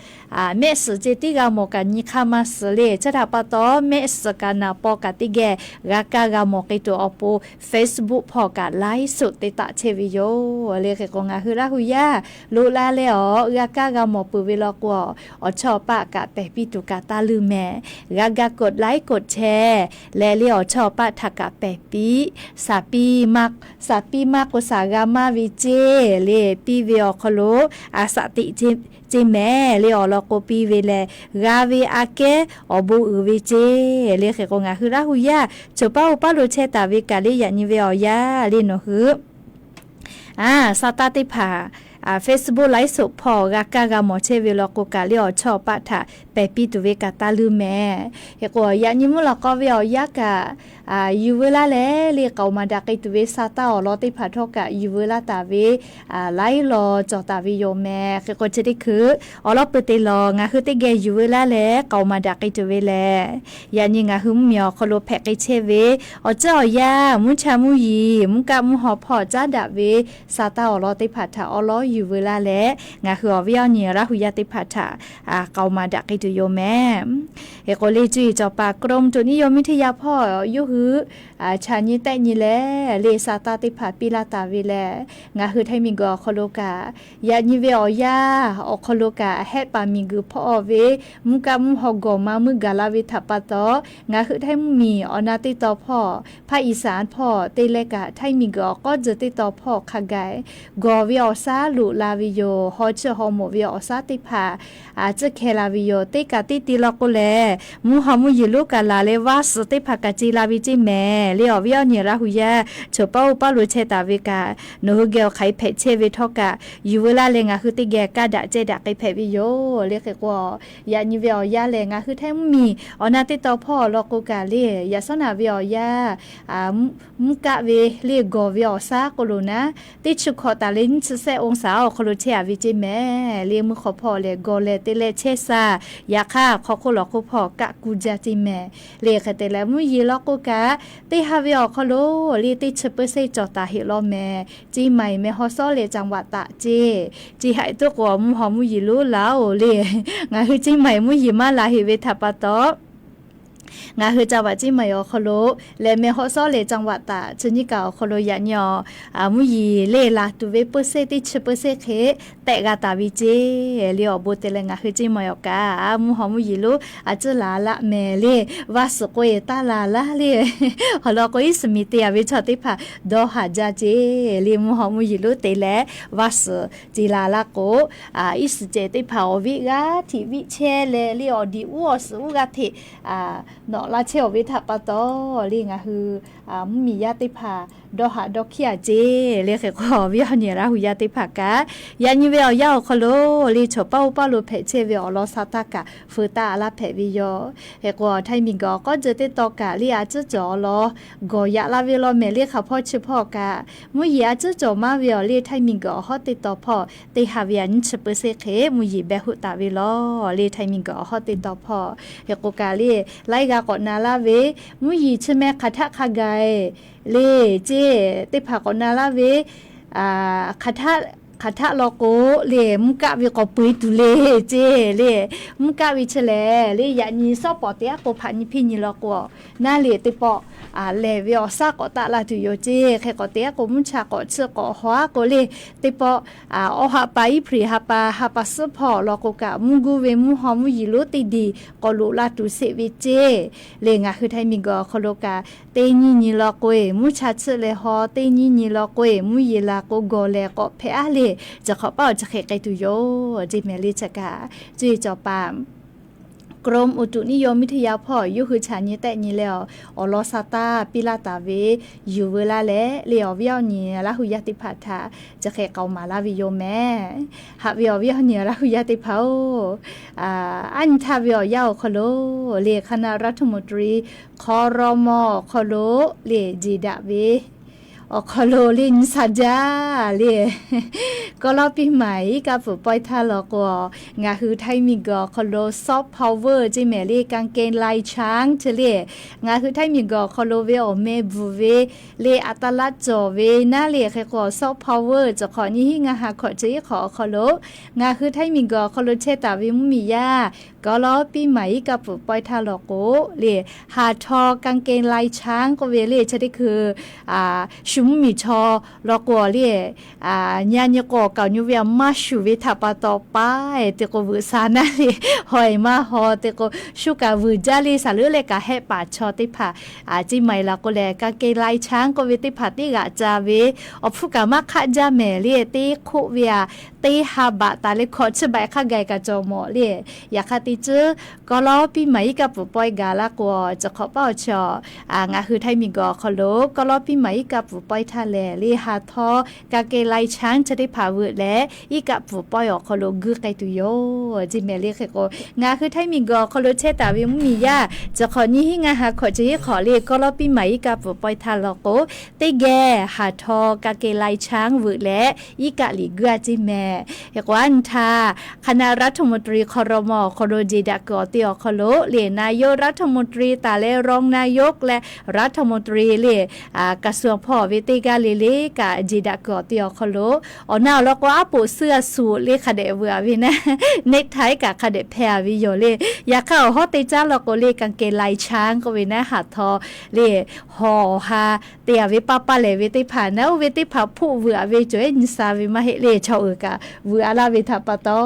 mehˆ suhˍ ceh tiˉ g'a mawˬ kaꞈ nyi hk'aˇ maˇ suhˍ le. Chi htaꞈ pa taw, mehˆ suhˍ kaꞈ naˍ paw kaꞈ teˇ geh g'a kaˇ g'a mawˬ k'ai tuˬ awˬ pon Facebook hpawˇ kaꞈ ไลฟ์สด te taˆ chehˇ ve yoˬ le. Hk'e k'o, ngaˬ hui Laˇ hu yaˇ loꞈ la leh awˬ g'a kaˇ g'a mawˬ peuˬ ve law k'o, awˬ chawˇ awˬ paˆ kaꞈ pehˬ piˇ tuˬ kaꞈ taˇ leuˇ mehˍ. G'a ga กดไลค์ กดแชร์ leh le awˬ chawˇ awˬ paˆ htaꞈ kaꞈ pehˬ piˇ, saˍ piˇ maˇ, saˍ piˇ maˇ k'o saˍ g'a maˇ ve ceˇ le piˇ ve awˬ hk'aw lo a saꞈ teꞈ ceˇ mehˍ le awˬ lawn k'o piˇ ve lehˬ, g'a ve aꞈ kehˉ awˬ bon uiˍ ve ceˇ le. Hk'e k'o, ngaˬ hui Laˇ hu yaˇ chaw paˉ oˇ paˉ lo chehˇ taˍ ve kaꞈ le yaꞈ nyi ve awˬ yanˇ le nawˬ hui a, sa taˇ teˇ hpaˍ Facebook ไลฟ์สด hpawˇ g'a kaˇ g'a mawˬ chehˇ ve law k'o kaꞈ le awˬ chawˇ awˬ paˆ htaꞈ pehˬ piˇ tuˬ ve kaꞈ taˇ leuˇ mehˍ. Hk'e k'o, yaꞈ nyi mvuhˇ lawꞈ k'aw ve awˬ yanˇ kaꞈ yuˬ veu laˇ leh le k'aoˍ maˍ daꞈ k'ai tuˬ ve sa taˇ awˬ lawn teˇ hpaˍ htawˇ kaꞈ yuˬ veu laˇ taˍ ve laiˉ law cawˬ taˍ ve yoˬ mehˍ. Hk'e k'o, chi teˇ hkui awˬ lawn peuˬ te lawˬ ngaˬ hui teˇ geh yuˬ veu laˇ leh k'aoˍ maˍ daꞈ k'ai tuˬ ve lehˬ, yaꞈ nyi ngaˬ hui mvuhˇmiˬ awˬ hk'aw lo hpehꞈ k'ai chehˇ ve awˬ ceuˬ awˬ yanˇ, mvuhˇ cha mvuhˇ yiˍ, mvuhˇ kaˆ mvuhˇ haw hpawˇ caˉ daꞈ ve sa taˇ awˬ lawn teˇ hpaˍ htaꞈ awˉ lawˉ yuˬ veu laˇ leh, ngaˬ hui awˬ viˉ awˬ nyi Laˇ hu yaˇ teˇ hpaˍ htaꞈ k'aoˍ maˍ daꞈ k'ai tuˬ yoˬ mehˍ. Hk'e k'o, le cuˇ yiˍ cawˬ paˍ กรมอุตุนิยมวิทยา hpawˇ yawˇ hui chaꞈ nyi tehˆ nyi leh le sa taˇ teˇ hpaˍ piˇ laˇ taˍ ve lehˬ, ngaˬ hui Htaiˇ miˬguiˬ awˬ hk'aw lo kaꞈ yaꞈ nyi ve awˬ yanˇ awˬ hk'aw lo kaꞈ hehˆ paˍ miˬguiˬ hpawˇ ve mvuhˇ kaˆ mvuhˇ haw gawˬ ma meuˇ gaˬ la ve htaꞈ pa taw, ngaˬ hui Htaiˇ mvuhˇmiˬ awˬ na teˇ taw hpawˇ, ภาคอีสาน hpawˇ te leh kaꞈ Htaiˇ miˬguiˬ awˬ k'awˉ tzuhˬ teˇ taw hpawˇ hk'a gaˬ gawˬ ve awˬ shaˉ loꞈ la ve yoˬ. Haw chiˇ haw mawꞈ ve awˬ shaˉ teˇ hpaˍ tcuhˉ hkeh la ve yoˬ. Teˇ kaꞈ teˇ ti law k'o lehˬ, mvuhˇ haw mvuhˇ yiˍ lonˉ kaꞈ laˬ leh vaˇ suhˍ teˇ hpaˍ kaꞈ ce la ve ceˇ mehˍ le. Awˬ viˉ awˬ nyi Laˇ hu yaˇ chaw paˉ oˇ paˉ lo chehˇ taˍ ve kaꞈ, nawˬ hui geh awˬ hk'aˬ hk'e hpehꞈ chehˇ ve htawˇ kaꞈ yuˬ veu laˇ leh ngaˬ hui teˇ geh kaˇ daꞈ cehˇ daꞈ k'ai hpehꞈ ve yoˬ le. Hk'e k'o, yaꞈ nyi ve awˬ yanˇ lehˬ ngaˬ hui Htaiˇ mvuhˇmiˬ awˬ na teˇ taw hpawˇ law k'o kaꞈ le, yaꞈ shawˉ naꞈ ve awˬ yanˇ mvuhˇ kaˆ ve le gawˬ ve awˬ shaˉ k'o lo naˉ, teˇ chi hkawꞈ taˍ leh nyiˇ chi sehˆ องศา awˬ hk'aw lo chehˇ a ve ceˇ mehˍ le. Mvuhˇ hk'aw hpawˇ lehˬ gawˬ leh te leh chehˇ sha, yaꞈ hk'aˇ hk'aw hk'oˆ lawˬ hk'oˆ hpawˇ kaˆ kuˇ jaˇ ceˇ mehˍ le. Hk'e te leh mvuhˇ yiˍ law k'o kaꞈ, teˇ ha ve awˬ hk'aw lo le teˇ chi เปอร์เซ็นต์ cawˬ taˍ heˆ law mehˍ. Ceˇ maˬ meh haw sawˉ leh caˍ vaꞈ taˍ ceˇ, ceˇ haiˬ toˆ k'o mvuhˇ haw mvuhˇ yiˍ lonˉ laˬ-oˬ le. Ngaˬ hui ceˇ maˬ mvuhˇ yiˍ maˇ laˬ heˆ ve htaꞈ pa taw, ngaˬ hui caˍ vaꞈ ceˇ maˬ awˬ hk'aw lo lehˬ meh haw sawˉ leh caˍ vaꞈ taˍ chi nyiˇ kaꞈ awˬ hk'aw lo yaꞈ nyi awˬ mvuhˇ yiˍ le laˬ tuˬ ve เปอร์เซ็นต์ teˇ chi เปอร์เซ็นต์ hk'e tehˆ g'a taˍ ve ceˇ le. Awˬ bon te leh ngaˬ hui ceˇ maˬ awˬ kaꞈ mvuhˇ haw mvuhˇ yiˍ lonˉ a ciˉ laˬ laˆ mehˍ le. Vaˇ suhˍ k'oˆ-e taˇ laˬ laˇ le. Awˬ lawn k'o iˉ suhˍ miˬ te a ve chaw teˇ hpaˍ dawˇ haˍ jaˇ ceˇ le. Mvuhˇ haw mvuhˇ yiˍ lonˉ te leh vaˇ suhˍ ce laˬ laˇ k'o, iˉ suhˍ cehˬ teˇ hpaˍ awˬ viˆ g'aˇ htiꞈ viˆ chehˇ leh le awˬ diꞈ uˉ awˬ suhˍ uˉ g'aˇ hteꞈ nawꞈ laˇ chehˇ-oˬ ve htaꞈ pa taw, le ngaˬ hui mvuhˇmiˬ yaˇ teˇ hpaˍ dawˇ haꞈ dawˇ hkiˉ-a ceˇ. Le hk'e k'o, awˬ viˉ awˬ nyi Laˇ hu yaˇ teˇ hpaˍ kaꞈ, yaꞈ nyi ve awˬ yanˇ awˬ hk'aw lo le chaw paˇ oˇ paˇ lo hpehꞈ chehˇ ve awˬ lawn sha taˇ kaꞈ feu taˆ laˇ hpehꞈ ve yoˬ. Hk'e k'o, Htaiˇ miˬguiˬ awˬ k'awˇ ceuˬ teˇ tawn kaꞈ le a ciˉ cawˬ awˬ lawn gawˬ yaꞈ laˇ ve law mehˍ. Le hk'aˬ hpawˇ chi hpawˇ kaꞈ mvuhˇ yeˬ a ciˉ cawˬ maˇ ve awˬ le Htaiˇ miˬguiˬ awˬ hawˉ teˇ tawn hpawˇ teˇ ha ve a nyiˇ chi peu seˆ hk'e mvuhˇ yeˬ beh hoˆ taˍ ve law. Le Htaiˇ miˬguiˬ awˬ hawˉ teˇ tawn hpawˇ hk'e k'o kaꞈ le laiˉ g'a k'awꞈ na laˇ ve mvuhˇ yeˬ chi meh hk'aˬ htaˆ hk'a gaˬ le ceˇ teˇ hpaˍ k'awꞈ na laˇ ve hk'aˬ htaˆ law k'o le mvuhˇ kaˆ ve k'awꞈ peu-eˬ tuˬ le ceˇ le. Mvuhˇ kaˆ ve chi lehˬ le yaꞈ nyi sawˉ pawˍ teˇ g'aˇ k'o hpaꞈ nyi hpiˇ nyi law k'o, naˇ le teˇ pawˆ lehˬ ve awˬ shaˉ k'awꞈ taˆ la tuˬ yoˬ ceˇ. Hk'e k'o, teˇ g'aˇ k'o mvuhˇ cha k'awꞈ chiˇ k'awꞈ haw-a k'o le, teˇ pawˆ awˇ ha pa April ha pa ha pa suhˉ hpawˇ law k'o kaꞈ mvuhˇ guˇ ve mvuhˇ haw mvuhˇ yeˬ lonˉ teˇ diˬ k'awꞈ loꞈ la tuˬ sheˍ ve ceˇ. Le ngaˬ hui Htaiˇ miˬguiˬ awˬ hk'aw lo kaꞈ teˇ nyiˇ nyi law k'o-eˬ mvuhˇ cha chiˇ leh haw, teˇ nyiˇ nyi law k'o-eˬ mvuhˇ yeˬ la k'o gawˬ lehˬ k'awꞈ hpehꞈ-a le, chi hk'awꞈ paˆ awˬ chi hk'e k'ai tuˬ yoˬ ceˇ mehˍ le. Chi kaꞈ ceˇ cawˬ paˍ Grom utu niˇ yaw miˇ htaˇ yaˇ hpawˇ yawˇ hui chaꞈ nyi tehˆ nyi leh awˬ lawn sha taˇ piˇ laˇ taˍ ve yuˬ veu laˇ leh le awˬ viˉ awˬ nyi Laˇ hu yaˇ teˇ hpaˍ htaꞈ chi hk'e k'aoˍ maˍ laˇ ve yoˬ mehˍ. Haꞈ ve awˬ viˉ awˬ nyi Laˇ hu yaˇ teˇ hpaˍ-oˬ, aˉ nyi htaˇ ve awˬ yanˇ awˬ hk'aw lo le hk'aˬ naˆ รัฐมนตรี hk'aw raw mawˇ awˬ hk'aw lo le jeˬ daꞈ ve awˬ hk'aw lo le nyi sha jaˇ le. Kawˇ lawˇ piˇ maˍ iˉ kaˆ pfuhˍ pawehˇ htaˇ law k'o, ngaˬ hui Htaiˇ miˬguiˬ awˬ hk'aw lo soft power ceˇ mehˍ le กางเกงลายช้าง chi le, ngaˬ hui Htaiˇ miˬguiˬ awˬ hk'aw lo ve awˬ meh bvuhˬ ve le aꞈ taˇ laˇ cawˬ ve naˉ le. Hk'e k'o, soft power cawˬ hk'awꞈ nyiˇ hinˉ ngaˇ ha hkawꞈ chi iˉ hk'awꞈ awˬ hk'aw lo ngaˬ hui Htaiˇ miˬguiˬ awˬ hk'aw lo chehˇ taˍ ve mvuhˇmiˬ yaˇ kawˇ lawˇ piˇ maˍ iˉ kaˆ pfuhˍ pawehˇ htaˇ law k'o le, haˍ htaw กางเกงลายช้าง k'oˆ ve le chi teˇ hkui shu mvuhˇmiˬ chaw law k'o le, nyi nyi k'o awˬ kaoˬ nyi ve a maˇ shuˍ ve htaꞈ pa taw paˉ-e te k'o vuꞈ sha naˉ le, haw-e maˇ haw te k'o shu kaꞈ vuiˬ jaˇ le. Saˍ leuˉ leh kaꞈ hehˆ paˍ chaw teˇ hpaˍ ceˇ maˍ-e la k'o lehˬ กางเกงลายช้าง k'oˆ ve teˇ hpaˍ teˇ g'aꞈ ca ve awˬ hpfuhˇ kaꞈ maˇ hk'aˆ jaˇ mehˍ le. Teˇ hk'oˆ ve a teˇ ha baꞈ taˍ leh hkawꞈ chi baꞈ hk'a gaˬ kaꞈ cawˬ mawˬ le. Yaꞈ hk'aˇ teˇ ceuˬ kawˇ lawˇ piˇ maˍ iˉ kaˆ pfuhˍ pawehˇ gaˬ laˇ k'o, cawˬ hk'awꞈ paˉ awˬ chi a ngaˬ hui Htaiˇ miˬguiˬ awˬ hk'aw lo kawˇ lawˇ piˇ maˍ iˉ kaˆ pfuhˍ pawehˇ htaˇ lehˬ le haˍ htaw กางเกงลายช้าง chi teˇ hpaˍ veuꞈ leh iˉ kaˆ pfuhˍ pawehˇ awˬ hk'aw lo guiˇ k'ai tuˬ yoˬ ceˇ mehˍ le. Hk'e k'o, ngaˬ hui Htaiˇ miˬguiˬ awˬ hk'aw lo chehˇ taˍ ve mvuhˇmiˬ yaˇ cawˬ hk'awꞈ nyiˇ hinˉ ngaˇ ha hkawꞈ chi iˉ hk'awꞈ le kawˇ lawˇ piˇ maˍ iˉ kaˆ pfuhˍ pawehˇ htaˇ law k'o, teˇ geh haˍ htaw กางเกงลายช้าง veuꞈ leh iˉ kaˆ liꞈ guiˇ-a ceˇ mehˍ. Hk'e k'o, aˉ nyi htaˇ hk'aˬ naˆ รัฐมนตรี hk'aw raw mawˇ awˬ hk'aw lo jeˬ daꞈ kuiˬ awˬ te awˬ hk'aw lo le นายกรัฐมนตรี taˍ leh รองนายก leh รัฐมนตรี le กระทรวง hpawˇ ve teˇ g'aˇ le le kaꞈ jeˬ daꞈ kuiˬ awˬ te awˬ hk'aw lo awˬ na awˬ lawn k'o aˉ poꞈ suhˉ g'a shuˍ le hk'a dehꞈ veuꞈ-a ve naˉ, necktie kaꞈ hk'a dehꞈ hpeh-a ve yoˬ le. Yaꞈ hk'aˇ awˬ hawˉ teˇ caˉ law k'o le กางเกงลายช้าง k'oˆ ve naˉ haˍ htaw le haw awˬ ha te-a ve paˇ paˇ lehˬ ve teˇ hpaˍ naˉ oˇ ve teˇ hpaˍ hpoˆ veuꞈ-a ve cawˬ ehˉ nyi sha ve maˇ heˆ le. Chaw uiˍ kaꞈ veuꞈ-a laˇ ve htaꞈ pa taw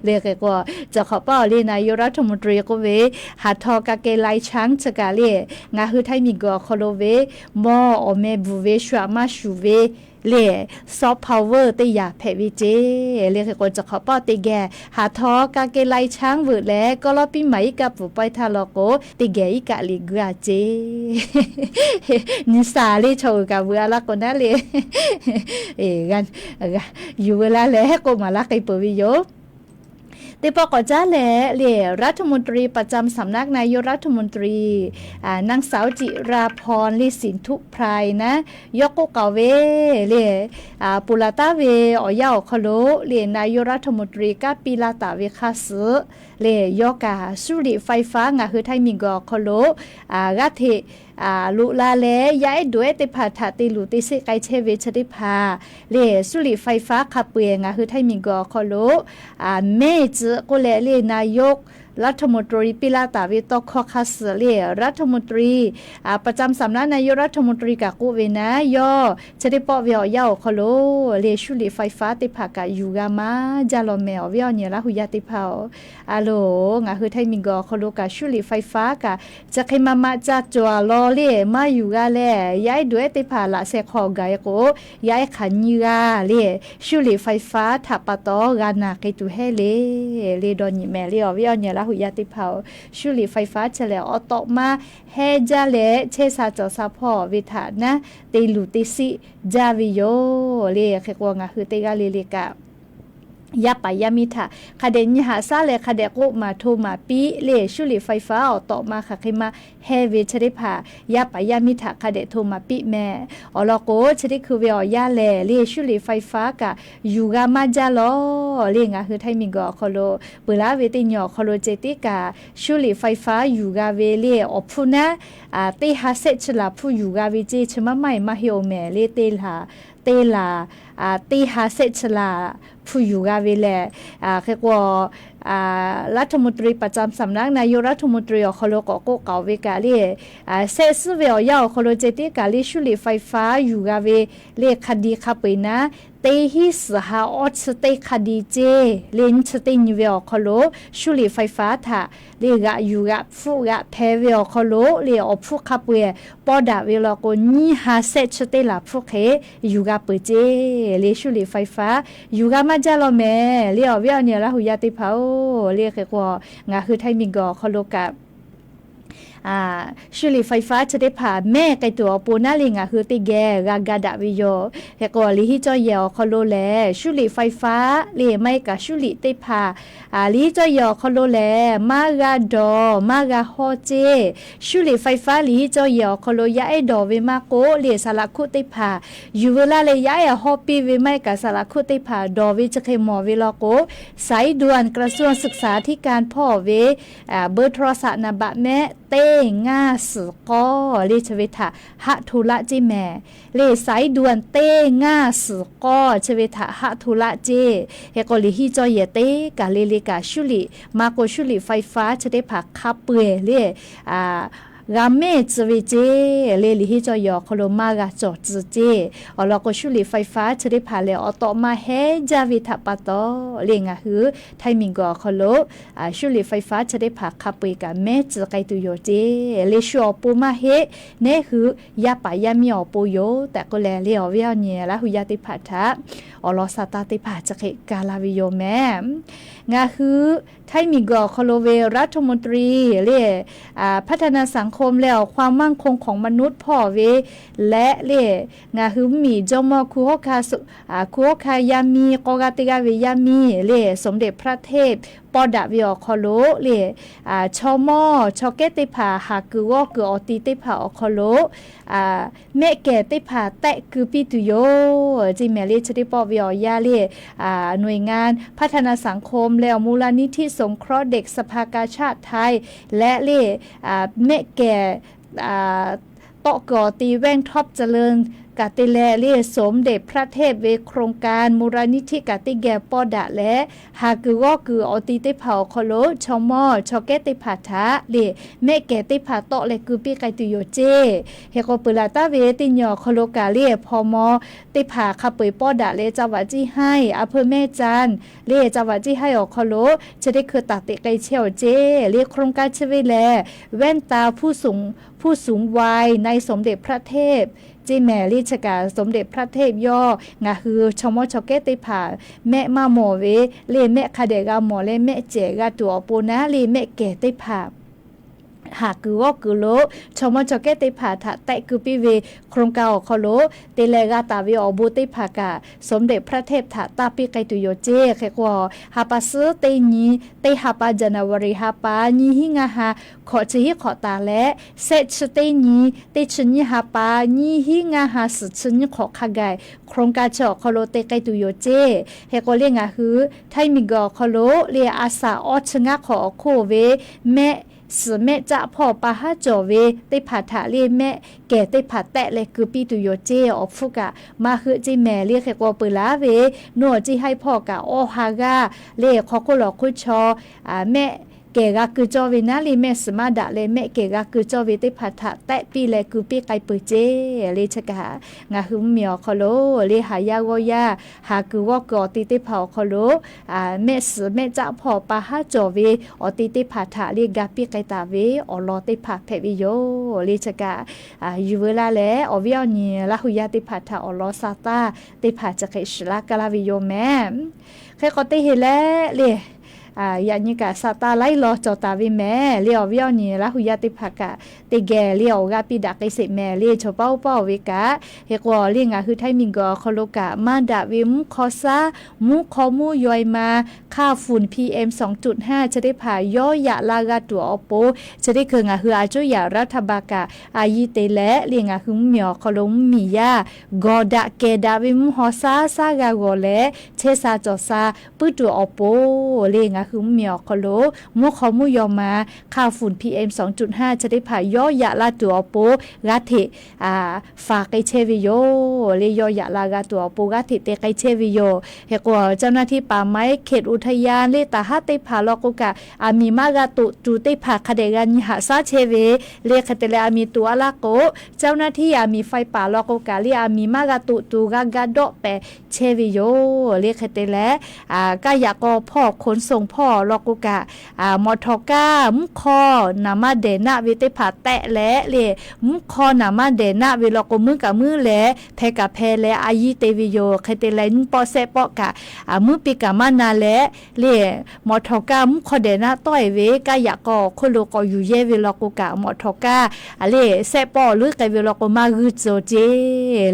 le. Hk'e k'o, cawˬ hk'awꞈ paˉ awˬ le นายกรัฐมนตรี k'oˆ ve haˍ htaw กางเกงลายช้าง chi kaꞈ le ngaˬ hui Htaiˇ miˬguiˬ awˬ hk'aw lo ve mawˇ awˬ meh bvuhˬ ve shu aꞈ maˇ shuˍ ve le soft power teˇ yanˇ hpehꞈ ve ceˇ le. Hk'e k'o, cawˬ hk'awꞈ paˉ teˇ geh haˍ htaw กางเกงลายช้าง veuꞈ leh kawˇ lawˇ piˇ maˍ iˉ kaˆ pfuhˍ pawehˇ htaˇ law k'o, teˇ geh iˉ kaˆ liꞈ guiˇ-a ceˇ. Nyi sha le chaw uiˍ kaꞈ veuꞈ-a laˇ k'o naˉ le, yuˬ veu laˇ leh k'oˆ maˍ laˇ k'ai peuˬ ve yoˬ. Teˇ pawˆ k'awꞈ caˉ leh le รัฐมนตรี ประจำสำนักนายกรัฐมนตรี นางสาว จิราพร le สินธุไพร naˉ yawˇ k'oˆ k'aoˍ ve le, ponˬ laˬ taˉ ve awˬ yanˇ awˬ hk'aw lo le นายกรัฐมนตรี kanˉ piˇ laˇ taˍ ve hk'a suhˍ le yawˇ kaꞈ 输电ไฟฟ้า ngaˬ hui Htaiˇ miˬguiˬ awˬ hk'aw lo g'aˇ hteꞈ loꞈ la leh yaˇ ehˉ dawˬ ehˉ teˇ hpaˍ htaꞈ te luˬ te sheˆ k'ai chehˇ ve chi teˇ hpaˍ le 输电ไฟฟ้า hk'a peu-eˬ ngaˬ hui Htaiˇ miˬguiˬ awˬ hk'aw lo mehˆ tcuh k'oˆ leh le นายกรัฐมนตรี piˇ laˇ taˍ ve tawˇ hkawˇ hk'a suhˍ le รัฐมนตรี ประจำสำนักนายกรัฐมนตรี kaꞈ k'oˆ ve naˉ yawˇ chi teˇ pawˆ ve awˬ yanˇ awˬ hk'aw lo le 输电ไฟฟ้า teˇ hpaˍ kaꞈ yuˬ g'a maˇ jaˇ law mehˍ awˬ viˉ awˬ nyi Laˇ hu yaˇ teˇ hpaˍ-oˬ. A loˬ, ngaˬ hui Htaiˇ miˬguiˬ awˬ hk'aw lo kaꞈ 输电ไฟฟ้า kaꞈ chi hk'e ma ma ca cawˬ-a law le maˇ yuˬ g'a leh yaˇ ehˉ dawˬ ehˉ teˇ hpaˍ laꞈ sheh hk'aw gaˬ-e k'o, yaˇ ehˉ hk'aˬ nyiˇ g'aˇ le 输电ไฟฟ้า htaꞈ pa taw g'a naˬ k'ai tuˬ heˆ le, le dawˇ nyi mehˍ le awˬ viˉ awˬ nyi Laˇ huˍ yaˇ teˇ hpaˍ-oˬ, shuˉ liꞈ faiˍ faˉ chi lehˬ awˬ tawꞈ ma hehnˇ jaˇ leh chehˇ sha cawˬ sha hpawˇ ve htaꞈ naˉ te luˬ te siˆ jaˇ ve yoˬ le. Hk'e k'o ngaˬ hui teˇ g'aˇ le le kaꞈ yaˇ paˍ yaˇ miˇ htaꞈ hk'a dehꞈ nyi haꞈ shaˉ leh hk'a dehꞈ k'oˆ maˍ hto maˍ piˇ le. Shuˉ liꞈ faiˍ faˉ awˬ tawꞈ ma hk'aˬ hk'e ma hehnˇ ve chi teˇ hpaˍ yaˇ paˍ yaˇ miˇ htaꞈ hk'a dehꞈ hto maˍ piˇ mehˍ. Awˬ lawn k'o chi teˇ hkui ve awˬ yanˇ lehˬ le shuˉ liꞈ faiˍ faˉ kaꞈ yuˬ g'a maˇ jaˇ lawˬ le. Ngaˬ hui Htaiˇ miˬ guiˬ awˬ hk'aw lo peuˬ laˉ ve teˇ nyi awˬ hk'aw lo ceh tiˉ kaꞈ shuˉ liꞈ faiˍ faˉ yuˬ g'a ve le awˬ hpfuhˇ naˉ teˇ ha sehˆ chi laˬ hpfuhˇ yuˬ g'a ve ceˇ chi maˇ maˇ e maˇ heˆ-oˬ mehˍ le. Teˇ laˬ teˇ laˬ teˇ ha sehˆ chi laˬ hpfuhˇ yuˬ g'a ve lehˬ, hk'e k'o รัฐมนตรีประจำสำนักนายกรัฐมนตรี awˬ hk'aw lo k'awꞈ k'oˆ k'aoˍ ve kaꞈ le, sehˆ suhˉ ve awˬ yanˇ awˬ hk'aw lo ceh tiˉ kaꞈ le shuˉ liꞈ faiˍ faˉ yuˬ g'a ve le hk'a di hk'a peu eˬ naˉ teˇ hinˉ suhˍ ha awˇ chi teˇ hk'a di ceˇ le nyiˇ chi teˇ nyi ve awˬ hk'aw lo shuˉ liꞈ faiˍ faˉ htaꞈ le g'aꞈ yuˬ g'aꞈ hpfuhˆ g'aꞈ hpehꞈ ve awˬ hk'aw lo le awˬ hpfuhˇ hk'a peu eˬ pawˇ daꞈ ve law k'o nyiˇ ha sehˆ chi teˇ laˬ hpfuhˇ hk'e yuˬ g'a peuˬ ceˇ le shuˉ liꞈ faiˍ faˉ yuˬ g'a maˇ jaˇ law mehˍ le. Awˬ viˉ awˬ nyi Laˇ huˍ yaˇ teˇ hpaˍ-oˬ, le hk'e k'o ngaˬ hui Htaiˇ miˬ guiˬ awˬ hk'aw lo kaꞈ shuˉ liꞈ faiˍ faˉ chi teˇ hpaˍ mehˆ k'ai tuˬ awˬ pon naˉ le ngaˬ hui teˇ geh g'a ga daꞈ ve yoˬ. Hk'e k'o liꞈ hiˉ cawˇ yehˬ awˬ hk'aw lo lehˬ shuˉ liꞈ faiˍ faˉ le maˇ heˆ kaꞈ shuˉ liꞈ teˇ hpaˍ liꞈ hiˉ cawˇ yehˬ awˬ hk'aw lo lehˬ maˇ g'a dawˬ maˇ g'a hawˇ ceˇ. Shuˉ liꞈ faiˍ faˉ liꞈ hiˉ cawˇ yehˬ awˬ hk'aw lo yaˇ ehˉ dawˬ ve maˇ k'oˆ le saˍ laꞈ hkuˆ teˇ hpaˍ yuˬ veu laˇ leh yaˇ ehˉ hawˇ piˇ ve maˇ heˆ kaꞈ saˍ laꞈ hkuˆ teˇ hpaˍ dawˬ ve chi hk'e mawˬ ve law k'o สายด่วนกระทรวงศึกษาธิการ hpawˇ ve เบอร์โทรศัพท์ naˍ baꞈ mehˆ teˇ ngaˇ suhˍ k'awˇ le chi ve htaꞈ haˆ hto laˆ ceˇ mehˍ. Le สายด่วน teˇ ngaˇ suhˍ k'awˇ chi ve htaꞈ haˆ hto laˆ ceˇ. Hk'e k'o liꞈ hiˉ cawˇ yehˬ teˇ kaˬ le le kaꞈ shuˉ liꞈ maˇ k'o shuˉ liꞈ faiˍ faˉ chi teˇ hpaˍ hk'a peu eˬ le g'a mehˆ tcuh ve ceˇ. Le liꞈ hiˉ cawˇ yehˬ awˬ hk'aw lo maˇ g'a cawˬ tcuh ceˇ. Awˬ lawn k'o shuˉ liꞈ faiˍ faˉ chi teˇ hpaˍ lehˬ awˬ tawꞈ ma hehnˇ jaˇ ve htaꞈ pa taw le ngaˬ hui Htaiˇ miˬ guiˬ awˬ hk'aw lo shuˉ liꞈ faiˍ faˉ chi teˇ hpaˍ hk'a peu eˬ kaꞈ mehˆ tcuh k'ai tuˬ yoˬ ceˇ. Le shu awˬ pon maˇ heˆ, neˉ hui yaˇ paˍ yaˇ miˇ awˬ pon yoˬ tehꞈ k'oˆ leh le awˬ viˉ awˬ nyi Laˇ huˍ yaˇ teˇ hpaˍ htaꞈ awˬ lawn sa taˇ teˇ hpaˍ chi hk'e ka laˇ ve yoˬ mehˍ. Ngaˬ hui Htaiˇ miˬ guiˬ awˬ hk'aw lo ve รัฐมนตรี le พัฒนาสังคม leh awˬ ความมั่นคงของมนุษย์ hpawˇ ve leh le ngaˬ hui mvuhˇmiˬ jawˇmawˇ hku hawˉ hkanˇ, hku hawˉ hkanˇ yaˇ miˇ k'awˇ g'aˇ teˇ g'aˇ ve yaˇ miˇ le สมเด็จพระเทพ pawˇ daꞈ ve awˬ hk'aw lo le chaw mawˇ chaw kehˉ teˇ hpaˍ haˍ kuiˬ g'awˇ kuiˬ awˬ ti teˇ hpaˍ awˬ hk'aw lo mehˆ kehˬ teˇ hpaˍ tehˆ keu piˇ tuˬ yoˬ ceˇ mehˍ le. Chi teˇ pawˆ ve awˬ yanˇ le หน่วยงานพัฒนาสังคม leh awˬ มูลนิธิสงเคราะห์เด็กสภากาชาดไทย leh le mehˆ kehˬ tawˆ kuiˬ awˬ ti แว่นท็อปเจริญ kaꞈ te leh le สมเด็จพระเทพ ve โครงการ มูลนิธิ kaꞈ teˇ geh pawˇ daꞈ leh haˍ kuiˬ g'awˇ kuiˬ awˬ ti teˇ hpaˍ awˬ hk'aw lo chaw mawˇ chaw kehˉ teˇ hpaˍ htaꞈ le mehˆ kehˬ teˇ hpaˍ tawˆ leh keu piˇ k'ai tuˬ yoˬ ceˇ. Hk'e k'o peuˬ laˬ taˍ ve teˇ nyi awˬ hk'aw lo kaꞈ le hpaw maw teˇ hpaˍ hk'a peu eˬ pawˇ daꞈ leh จังหวัดเชียงราย อำเภอแม่จันทน์ le จังหวัดเชียงราย awˬ hk'aw lo chi teˇ hkui taˍ teꞈ k'ai chehˇ awˬ ceˇ. Le โครงการ chi ve lehˬ แว่นตาผู้สูงวัยในสมเด็จพระเทพ ceˇ mehˍ le. Chi kaꞈ สมเด็จพระเทพ yawˇ ngaˬ hui chaw mawˇ chaw kehˉ teˇ hpaˍ mehˆ maˇ mawˬ ve le mehˆ hk'a dehꞈ g'a mawˬ leh mehˆ cehˬ g'a tuˬ awˬ pon naˉ le mehˆ kehˬ teˇ hpaˍ haˍ kuiˬ g'awˇ kuiˬ lo chaw mawˇ chaw kehˉ teˇ hpaˍ htaꞈ tehˆ keu piˇ ve โครงการ awˬ hk'aw lo te leh g'a taˍ ve awˬ bon teˇ hpaˍ kaꞈ สมเด็จพระเทพ htaꞈ taˇ piˇ k'ai tuˬ yoˬ ceˇ. Hk'e k'o ha pa suhˉ teˇ nyi teˇ ha pa January ha pa nyiˇ hinˉ ngaˇ ha hkawꞈ chi hiˉ hk'awꞈ taˍ leh, sehˆ chi teˇ nyi teˇ chi nyiˇ ha pa nyiˇ hinˉ ngaˇ ha suhˍ chi nyiˇ hk'awꞈ hk'a gaˬ โครงการ chi awˬ hk'aw lo te k'ai tuˬ yoˬ ceˇ. Hk'e k'o le ngaˬ hui Htaiˇ miˬ guiˬ awˬ hk'aw lo le a saˍ awˇ chi ngaˇ hk'awꞈ awˬ hk'oˆ ve mehˆ suhˍ mehˆ caˆ hpawˇ pa haˉ cawˬ ve teˇ hpaˍ htaꞈ le mehˆ kehˬ teˇ hpaˍ tehˆ leh keu piˇ tuˬ yoˬ ceˇ. Awˬ hpfuhˇ kaꞈ maˇ heuˆ ceˇ mehˍ le. Hk'e k'o peuˬ laˬ ve nuˇ awˬ ceˇ haiˇ hpawˇ kaꞈ awˇ ha g'aˇ le hk'aw hk'oˆ lawˬ hk'oˆ chaw mehˆ kehˬ g'a keu cawˇ ve naˉ le mehˆ suhˍ maˇ daꞈ leh mehˆ kehˬ g'a keu cawˇ ve teˇ hpaˍ htaꞈ tehˆ piˇ leh keu piˇ k'ai peuˬ ceˇ. Le chi kaꞈ ngaˬ hui mvuhˇmiˬ awˬ hk'aw lo le haˍ yaˇ g'awˇ yaˇ haˍ kuiˬ g'awˇ kuiˬ awˬ ti teˇ hpaˍ awˬ hk'aw lo mehˆ suhˍ mehˆ caˆ hpawˇ pa haˉ cawˬ ve awˬ ti teˇ hpaˍ htaꞈ le ga piˇ k'ai taˍ ve awˬ lawn teˇ hpaˍ hpehꞈ ve yoˬ. Le chi kaꞈ yuˬ veu laˇ leh awˬ viˉ awˬ nyi Laˇ huˍ yaˇ teˇ hpaˍ htaꞈ awˬ lawn sa taˇ teˇ hpaˍ chi hk'e shiˍ laˇ kaˇ laˇ ve yoˬ mehˍ. Hk'e k'o teˇ heˍ leh le Yaꞈ nyi kaꞈ saˍ taˍ laiˉ law cawˬ taˍ ve mehˍ le. Awˬ viˉ awˬ nyi Laˇ huˍ yaˇ teˇ hpaˍ kaꞈ teˇ geh le awˬ g'aˇ piˇ daꞈ k'ai sheˍ mehˍ le. Chaw paˉ oˇ paˉ oˬ ve kaꞈ, hk'e k'o le ngaˬ hui htaiˇ miˬguiˬ awˬ hk'aw lo kaꞈ maˇ daꞈ ve mvuhˇ hk'aw shaˉ, mvuhˇ hk'aw mvuhˇ yaw e ma, hk'a funˍ PM sawˍ tuꞈ hnaˇ chi teˇ hpaˍ yawˇ yaꞈ la g'a tuˬ awˬ pon, chi teˇ hkui ngaˬ hui a cuˉ yaꞈ raˇ htaˇ ba kaꞈ a yiˇ te leh le ngaˬ hui mvuhˇ miˬ awˬ hk'aw lo mvuhˇ miˬ yaˇ gawˬ daꞈ kehˬ daꞈ ve mvuhˇ hk'aw shaˉ shaˉ g'a g'awˬ leh chehˇ sha cawˬ sha puiˉ tuˬ awˬ pon le ngaˬ hui mvuhˇ miˬ awˬ hk'aw lo mvuhˇ hk'aw mvuhˇ yaw ma, hk'a funˍ PM sawˍ tuꞈ hnaˇ chi teˇ hpaˍ yawˇ yaꞈ la tuˬ awˬ pon g'aˇ hteꞈ faˍ k'ai chehˇ ve yoˬ le. Yawˇ yaꞈ la g'a tuˬ awˬ pon g'aˇ hteꞈ te k'ai chehˇ ve yoˬ. Hk'e k'o เจ้าหน้าที่ป่าไม้ เขตอุทยาน le taˍ haˉ teˇ hpaˍ law k'o kaꞈ, aˬ miˍ maˇ g'a toꞈ tuˬ teˇ hpaˍ hk'a dehꞈ g'a nyi haꞈ shaˉ chehˇ ve le. Hk'e te leh aˬ miˍ toꞈ a laˇ k'o, เจ้าหน้าที่ aˬ miˍ ไฟป่า law k'o kaꞈ le aˬ miˍ maˇ g'a toꞈ tuˬ g'a ga dawˆ pehˍ chehˇ ve yoˬ le. Hk'e te leh กาดขนส่ง hpawˇ ขนส่ง hpawˇ law k'o kaꞈ, mawꞈ htawˍ kaˇ mvuhˇ hk'aw naˍ maˇ dehˬ naˆ ve teˇ hpaˍ tehˆ leh le, mvuhˇ hk'aw naˍ maˇ dehˬ naˆ ve law k'o meuˉ kaꞈ meuˉ leh hpeh kaꞈ hpeh leh a yiˇ te ve yoˬ. Hk'e te leh nyiˇ pawˆ shehˆ pawˆ kaꞈ meuˉ piˇ kaꞈ maˇ na leh le, mawꞈ htawˍ kaˇ mvuhˇ hk'aw dehˬ naˆ tawˆ e ve กาดขนส่ง hk'oˆ lo k'awꞈ yuˬ yehˇ ve law k'o kaꞈ, mawꞈ htawˍ kaˇ le shehˆ pawˆ leuˉ k'ai ve law k'o maˇ g'uiˇ tcuh ce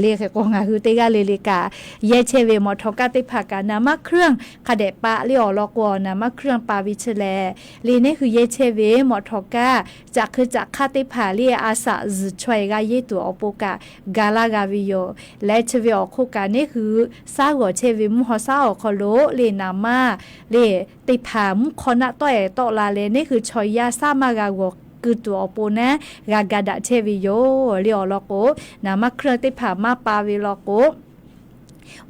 le. Hk'e k'o ngaˬ hui teˇ g'aˇ le le kaꞈ yehˇ chehˇ ve mawꞈ htawˍ kaˇ teˇ hpaˍ kaꞈ naˍ maˇ เครื่อง hk'a dehꞈ paˆ le awˬ lawn k'o, naˍ maˇ เครื่อง paˍ ve chi lehˬ le neˇ hui yehˇ chehˇ ve mawꞈ htawˍ kaˇ caꞈ hk'eu caꞈ hk'aˇ teˇ hpaˍ le a shaꞈ zuhˬ chaweh g'a yehˇ tuˬ awˬ pon kaꞈ ga laˇ g'a ve yoˬ. Leh chi ve awˬ hk'oˆ kaꞈ neˇ hui shaˉ g'awˬ chehˇ ve mvuhˇ hk'aw shaˉ awˬ hk'aw lo le naˍ maˇ le teˇ hpaˍ mvuhˇ hk'aw naˆ tawˆ e tawˆ la leh neˇ hui chaw yaˇ shaˉ maˇ g'a g'awˬ keu tuˬ awˬ pon naˉ g'a ga daꞈ chehˇ ve yoˬ le awˬ lawn k'o, naˍ maˇ เครื่อง teˇ hpaˍ maˇ paˍ ve law k'o,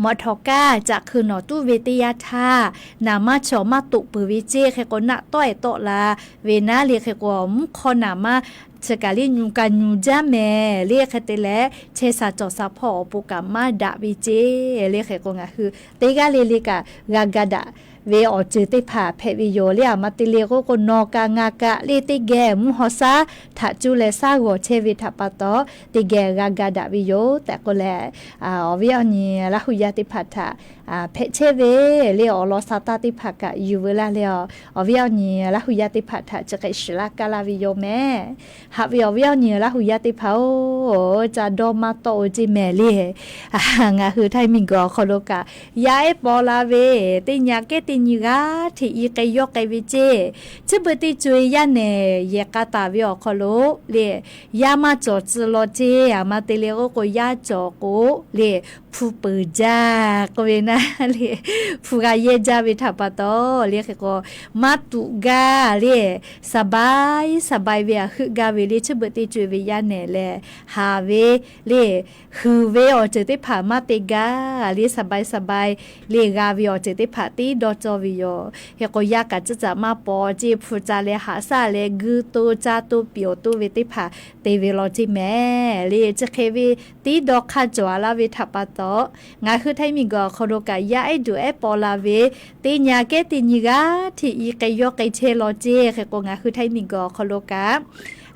mawꞈ htawˍ kaˇ caꞈ hk'eu nawˬ tuˉ ve teˇ yanˇ htaˇ, naˍ maˇ chaw maˇ toꞈ peuˬ ve ceˇ. Hk'e k'o naˆ tawˆ e tawˆ la ve naˉ le hk'e k'o mvuhˇ hk'aw naˍ maˇ chi kaꞈ le nyuˬ kaꞈ nyuˬ jaˇ mehˍ le. Hk'e te leh chehˇ sha cawˬ sha hpawˇ awˬ pon kaꞈ maˇ daꞈ ve ceˇ le. Hk'e k'o ngaˬ hui teˇ g'aˇ le le kaꞈ g'a ga daꞈ ve awˬ ceuˬ teˇ hpaˍ hpehꞈ ve yoˬ le. Aˬ ma te le k'oˆ k'o nawˬ kaꞈ ngaˬ kaꞈ le teˇ geh mvuhˇ hk'aw shaˉ htaꞈ cuˇ leh shaˉ g'awˬ chehˇ ve htaꞈ pa taw teˇ geh g'a ga daꞈ ve yoˬ tehꞈ k'oˆ leh, awˬ viˉ awˬ nyi Laˇ huˍ yaˇ teˇ hpaˍ htaꞈ hpehꞈ chehˇ ve le awˬ lawn sha taˇ teˇ hpaˍ kaꞈ yuˬ veu laˇ le. Awˬ viˉ awˬ nyi Laˇ huˍ yaˇ teˇ hpaˍ htaꞈ chi hk'e shiˍ laˇ kaˇ laˇ ve yoˬ mehˍ. Haꞈ ve awˬ viˉ awˬ nyi Laˇ huˍ yaˇ teˇ hpaˍ-oˬ, ca dawˇ maˇ tawˆ-o ceˇ mehˍ le. Ngaˬ hui htaiˇ miˬguiˬ awˬ hk'aw lo kaꞈ yaˇ ehˉ paw la ve teˇ nyi kehˉ teˇ nyi g'aˇ hteꞈ i k'ai yawˇ k'ai ve ceˇ. Chi beuꞈ teˇ co-e yaˇ nehˬ yehˬ k'a taˍ ve awˬ hk'aw lo le, yaˇ maˇ cawˬ tcuh law ceˇ. Aˬ ma te le k'oˆ k'o yaˇ cawˬ k'o le, hpu peuˬ jaˇ k'oˆ ve naˉ le, hpu g'a yehˇ jaˇ ve htaꞈ pa taw le hk'e k'o, maˇ tuꞈ gaˇ le, สบาย สบาย ve aˬ heuˆ gaˇ ve le. Chi beuꞈ teˇ co-e ve yaˇ nehˬ lehˬ, haˍ ve le, huiˍ ve awˬ ceuˬ teˇ hpaˍ maˇ te gaˇ le, สบาย สบาย le g'a ve awˬ ceuˬ teˇ hpaˍ tiˉ dawˇ cawˇ ve yoˬ. Hk'e k'o yaˇ kaꞈ tcuhˉ caꞈ maˇ paw ceˇ, hpu ca leh haꞈ shaˆ leh guiˇ to caˇ to piˍ awˬ to ve teˇ hpaˍ te ve law ceˇ mehˍ le. Chi hk'e ve tiˉ dawˇ hk'aˇ cawˬ a laˇ ve htaꞈ pa taw, ngaˬ hui htaiˇ miˬguiˬ awˬ hk'aw lo kaꞈ yaˇ ehˉ duˬ ehˉ paw la ve teˇ nyi kehˉ teˇ nyi g'aˇ hteꞈ i k'ai yawˇ k'ai chehˇ law ceˇ. Hk'e k'o ngaˬ hui htaiˇ miˬguiˬ awˬ hk'aw lo kaꞈ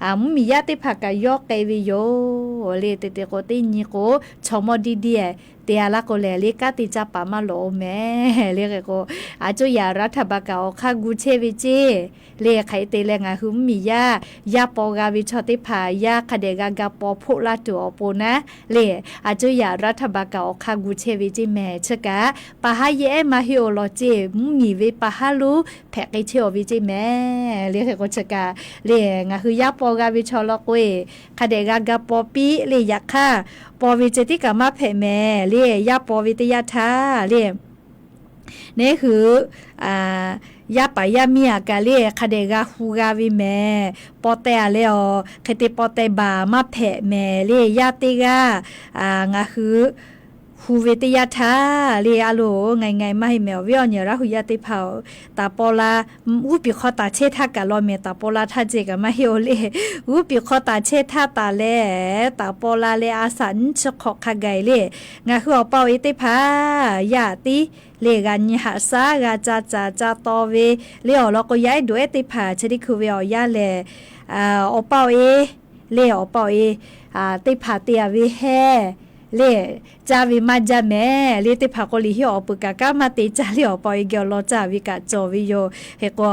mvuhˇ miˬ yaˇ teˇ hpaˍ kaꞈ yawˇ k'ai ve yoˬ le. Te te k'o teˇ nyi k'o chaw mawˇ diˇ diˇ te a laˇ k'o lehˬ le, kanˉ te caˇ paˍ maˇ lawꞈ-o mehˍ le. Hk'e k'o a cuˇ yaꞈ รัฐบาล kaꞈ awˬ hk'aˇ gu chehˇ ve ceˇ le. Hk'aˬ hk'e te leh ngaˬ hui mvuhˇ miˬ yaˇ, yaˇ paw g'a ve chaw teˇ hpaˍ yaˇ hk'a dehꞈ g'a ga paw hpoˆ laˇ tuˬ awˬ pon naˉ le, a cuˇ yaꞈ รัฐบาล kaꞈ awˬ hk'aˇ gu chehˇ ve ceˇ mehˍ. Chi kaꞈ pa haˉ yehˬ ehˉ maˇ heˆ-oˬ law ceˇ, mvuhˇ miˬ ve pa haˉ lonˉ hpehꞈ k'ai chehˇ-oˬ ve ceˇ mehˍ le. Hk'e k'o chi kaꞈ le, ngaˬ hui yaˇ paw g'a ve chaw law k'o-e, hk'a dehꞈ g'a ga paw piˇ le. Yaꞈ hk'aˇ paw ve ceh tiˉ kaꞈ maˇ hpehꞈ mehˍ le. Yaˇ paw ve teˇ yanˇ htaˇ le, neˇ hui yaˇ paˍ yaˇ miˇ aꞈ kaꞈ le hk'a dehꞈ g'a hu g'a ve mehˍ. Paw teh a leh-aˬ, hk'e te paw teh baˬ maˇ hpehꞈ mehˍ le. Yaˇ teˇ g'aˇ ngaˬ hui hu ve teˇ yanˇ htaˇ le, a loˬ, ngaiˬ ngaiˬ maˇ heˆ mehˍ. Awˬ viˉ awˬ nyi Laˇ huˍ yaˇ teˇ hpaˍ-oˬ, taˍ paw la, g'uˇ piˍ hk'aw taˍ chehˇ htaˇ kaꞈ law mehˍ. Taˍ paw la htaˇ ceh kaꞈ maˇ heˆ-oˬ le. G'uˇ piˍ hk'aw taˍ chehˇ htaˇ taˍ leh taˍ paw la leh a shaꞈ nyiˇ chi hk'awꞈ hk'a gaˬ le, ngaˬ hui awˬ pa awˬ e teˇ hpaˍ yaˇ tiˉ le g'a nyi haꞈ shaˉ g'a ca caˍ ca taw ve le. Awˬ lawn k'o yaˇ ehˉ duˬ ehˉ teˇ hpaˍ chi teˇ hkui ve awˬ yanˇ lehˬ, awˬ pa awˬ e le, awˬ pa awˬ e teˇ hpaˍ te a ve hehˇ le, caˇ ve maˇ jaˇ mehˍ le. Teˇ hpaˍ k'o liꞈ henˇ awˬ peuˬ kaꞈ kanˉ maˇ te caˇ le, awˬ pa awˬ e geh awˬ lawn caˇ ve kaꞈ cawˬ ve yoˬ. Hk'e k'o,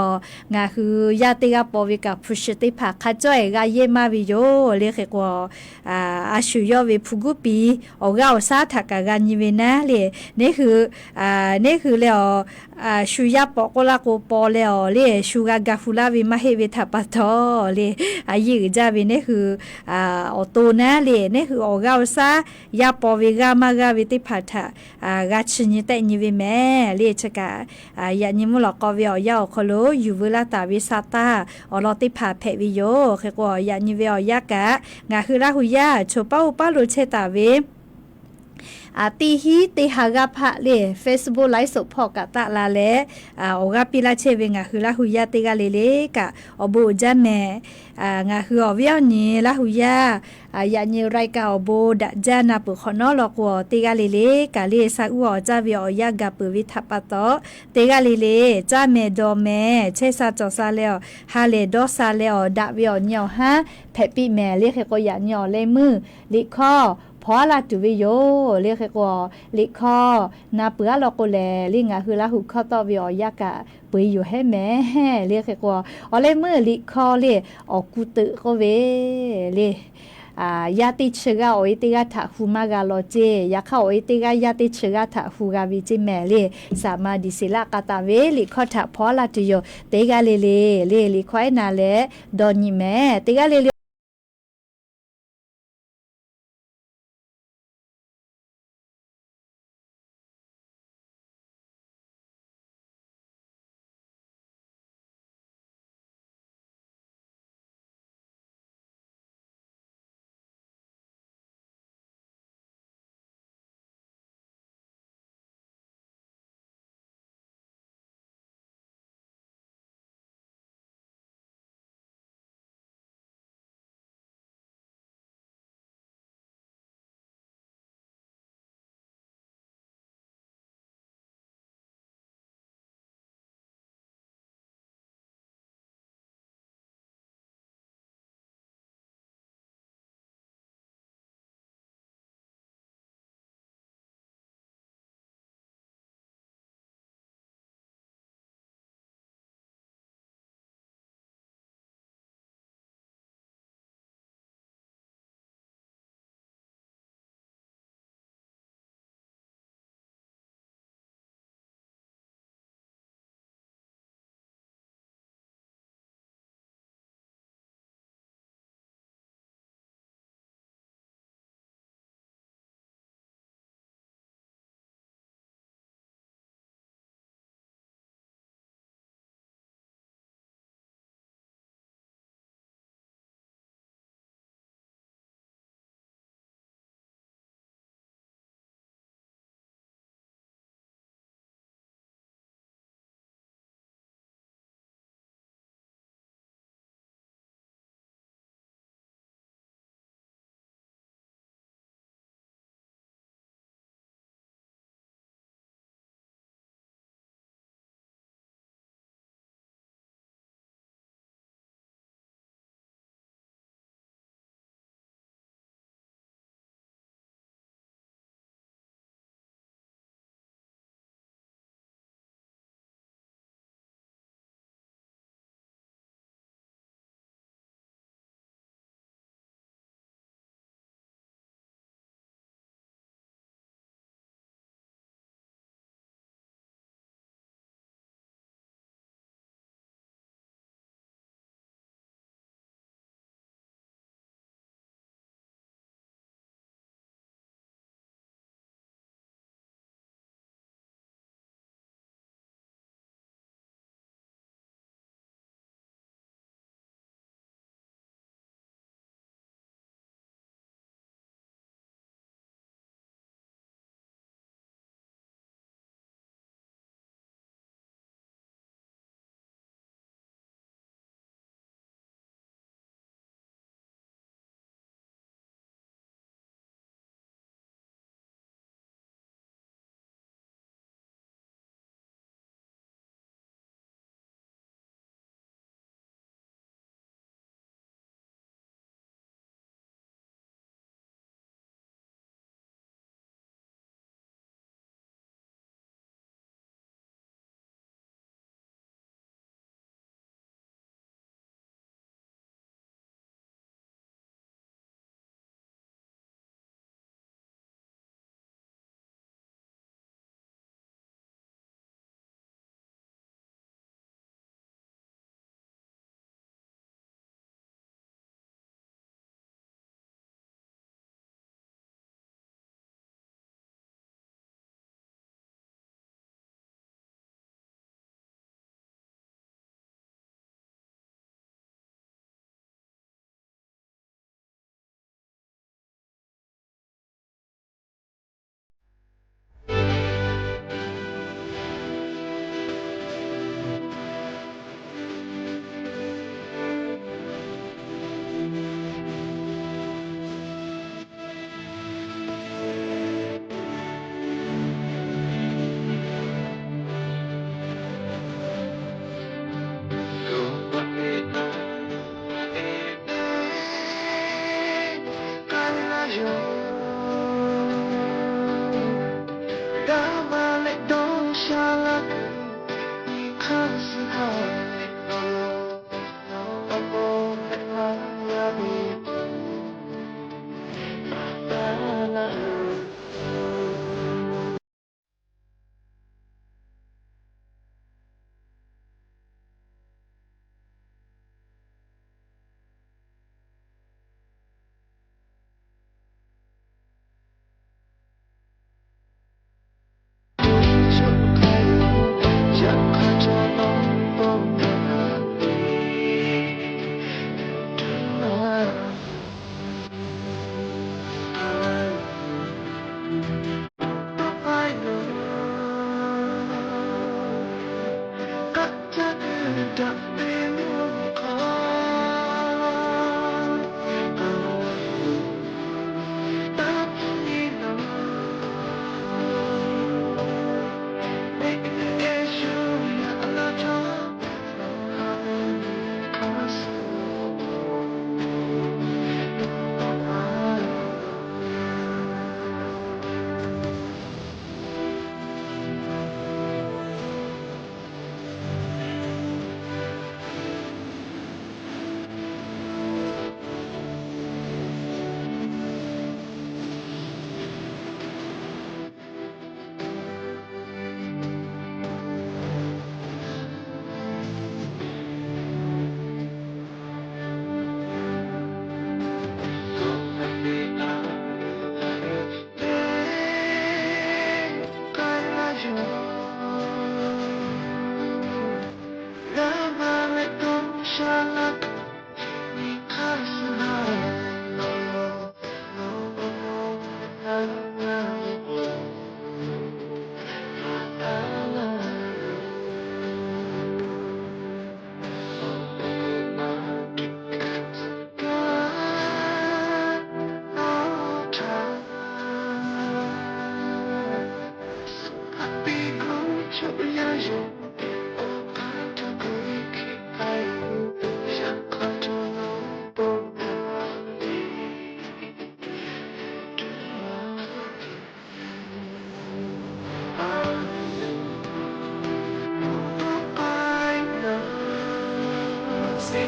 ngaˬ hui yaˇ teˇ g'aˇ paw ve kaꞈ hpu shi teˇ hpaˍ hk'a cawˇ-e g'a yehˇ maˇ ve yoˬ le. Hk'e k'o, a shu yawˇ ve hpu guˉ piˍ awˬ g'aˇ awˬ shaˉ htaꞈ kaꞈ g'a nyi ve naˉ le. Neˇ hui, neˇ hui leh awˬ, shu yaˇ paw k'oˆ laˇ k'o paw leh awˬ le, shu g'a ga hu laˇ ve maˇ heˆ ve htaꞈ pa taw le, a yeˇ uiˍ jaˇ ve neˇ hui awˬ to naˉ le, neˇ hui awˬ g'aˇ awˬ shaˉ yaˇ paw ve g'aˇ maˇ g'aˇ ve teˇ hpaˍ htaꞈ g'a chi nyi tehˆ nyi ve mehˍ le. Chi kaꞈ, yaꞈ nyi mvuhˇ lawꞈ k'aw ve awˬ yanˇ awˬ hk'aw lo yuˬ veu laˇ taˍ ve sa taˇ awˬ lawn teˇ hpaˍ hpehꞈ ve yoˬ. Hk'e k'o, yaꞈ nyi ve awˬ yanˇ kaꞈ ngaˬ hui Laˇ hu yaˇ choˬ paˉ oˇ paˉ lo chehˇ taˍ ve teˇ hinˉ teˇ ha g'aˇ hpaˆ le, Facebook ไลฟ์สด hpawˇ kaꞈ taˆ la leh, awˬ g'aˇ piˇ laˇ chehˇ ve ngaˬ hui Laˇ hu yaˇ teˇ g'aˇ le le kaꞈ awˬ bon uiˍ jaˇ mehˍ. Ngaˬ hui awˬ viˉ awˬ nyi Laˇ hu yaˇ, yaꞈ nyi รายการ awˬ bon daꞈ jaˇ na peuˬ hk'awꞈ nawˉ law k'o, teˇ g'aˇ le le kaꞈ le, sa uˉ awˬ caˇ ve awˬ yanˇ gaˬ peuˬ ve htaꞈ pa taw, teˇ g'aˇ le le caˇ mehˍ dawˬ mehˍ, chehˇ sha cawˬ sha leh awˬ, ha lehˬ dawˇ sha leh awˬ, daꞈ ve awˬ nyi awˬ haˉ hpehꞈ piˇ mehˍ le. Hk'e k'o, yaꞈ nyi awˬ leh meuˇ liꞈ hkawˇ hpaw aˉ laˇ tuˬ ve yoˬ le. Hk'e k'o, liꞈ hkawˇ na peuˬ aˉ law k'o lehˬ le, ngaˬ hui Laˇ hu hkawˇ tawˆ ve awˬ yanˇ kaꞈ peu-eˬ yoˬ hehˉ mehˍ le. Hk'e k'o, awˬ leh meuˇ liꞈ hkawˇ le, awˬ kuˬ teuꞈ k'oˆ ve le, yaˇ teˇ chi g'aˇ awˬ e teˇ g'aˇ htaꞈ hu maˇ g'a law ceˇ. Yaꞈ hk'aˇ, awˬ e teˇ g'aˇ yaˇ teˇ chi g'aˇ htaꞈ hu g'a ve ceˇ mehˍ le. Saˍ ma diˍ seˍ laˆ k'a taˍ ve liꞈ hkawˇ htaꞈ hpaw aˉ laˇ tuˬ yoˬ. Teˇ g'aˇ le le le, liꞈ hkawˇ ehˉ na leh dawˇ nyi mehˍ. Teˇ g'aˇ le le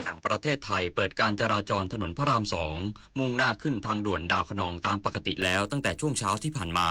ทางประเทศไทยเปิดการจราจรถนนพระรามสอง มุ่งหน้าขึ้นทางด่วนดาวคะนองตามปกติแล้วตั้งแต่ช่วงเช้าที่ผ่านมา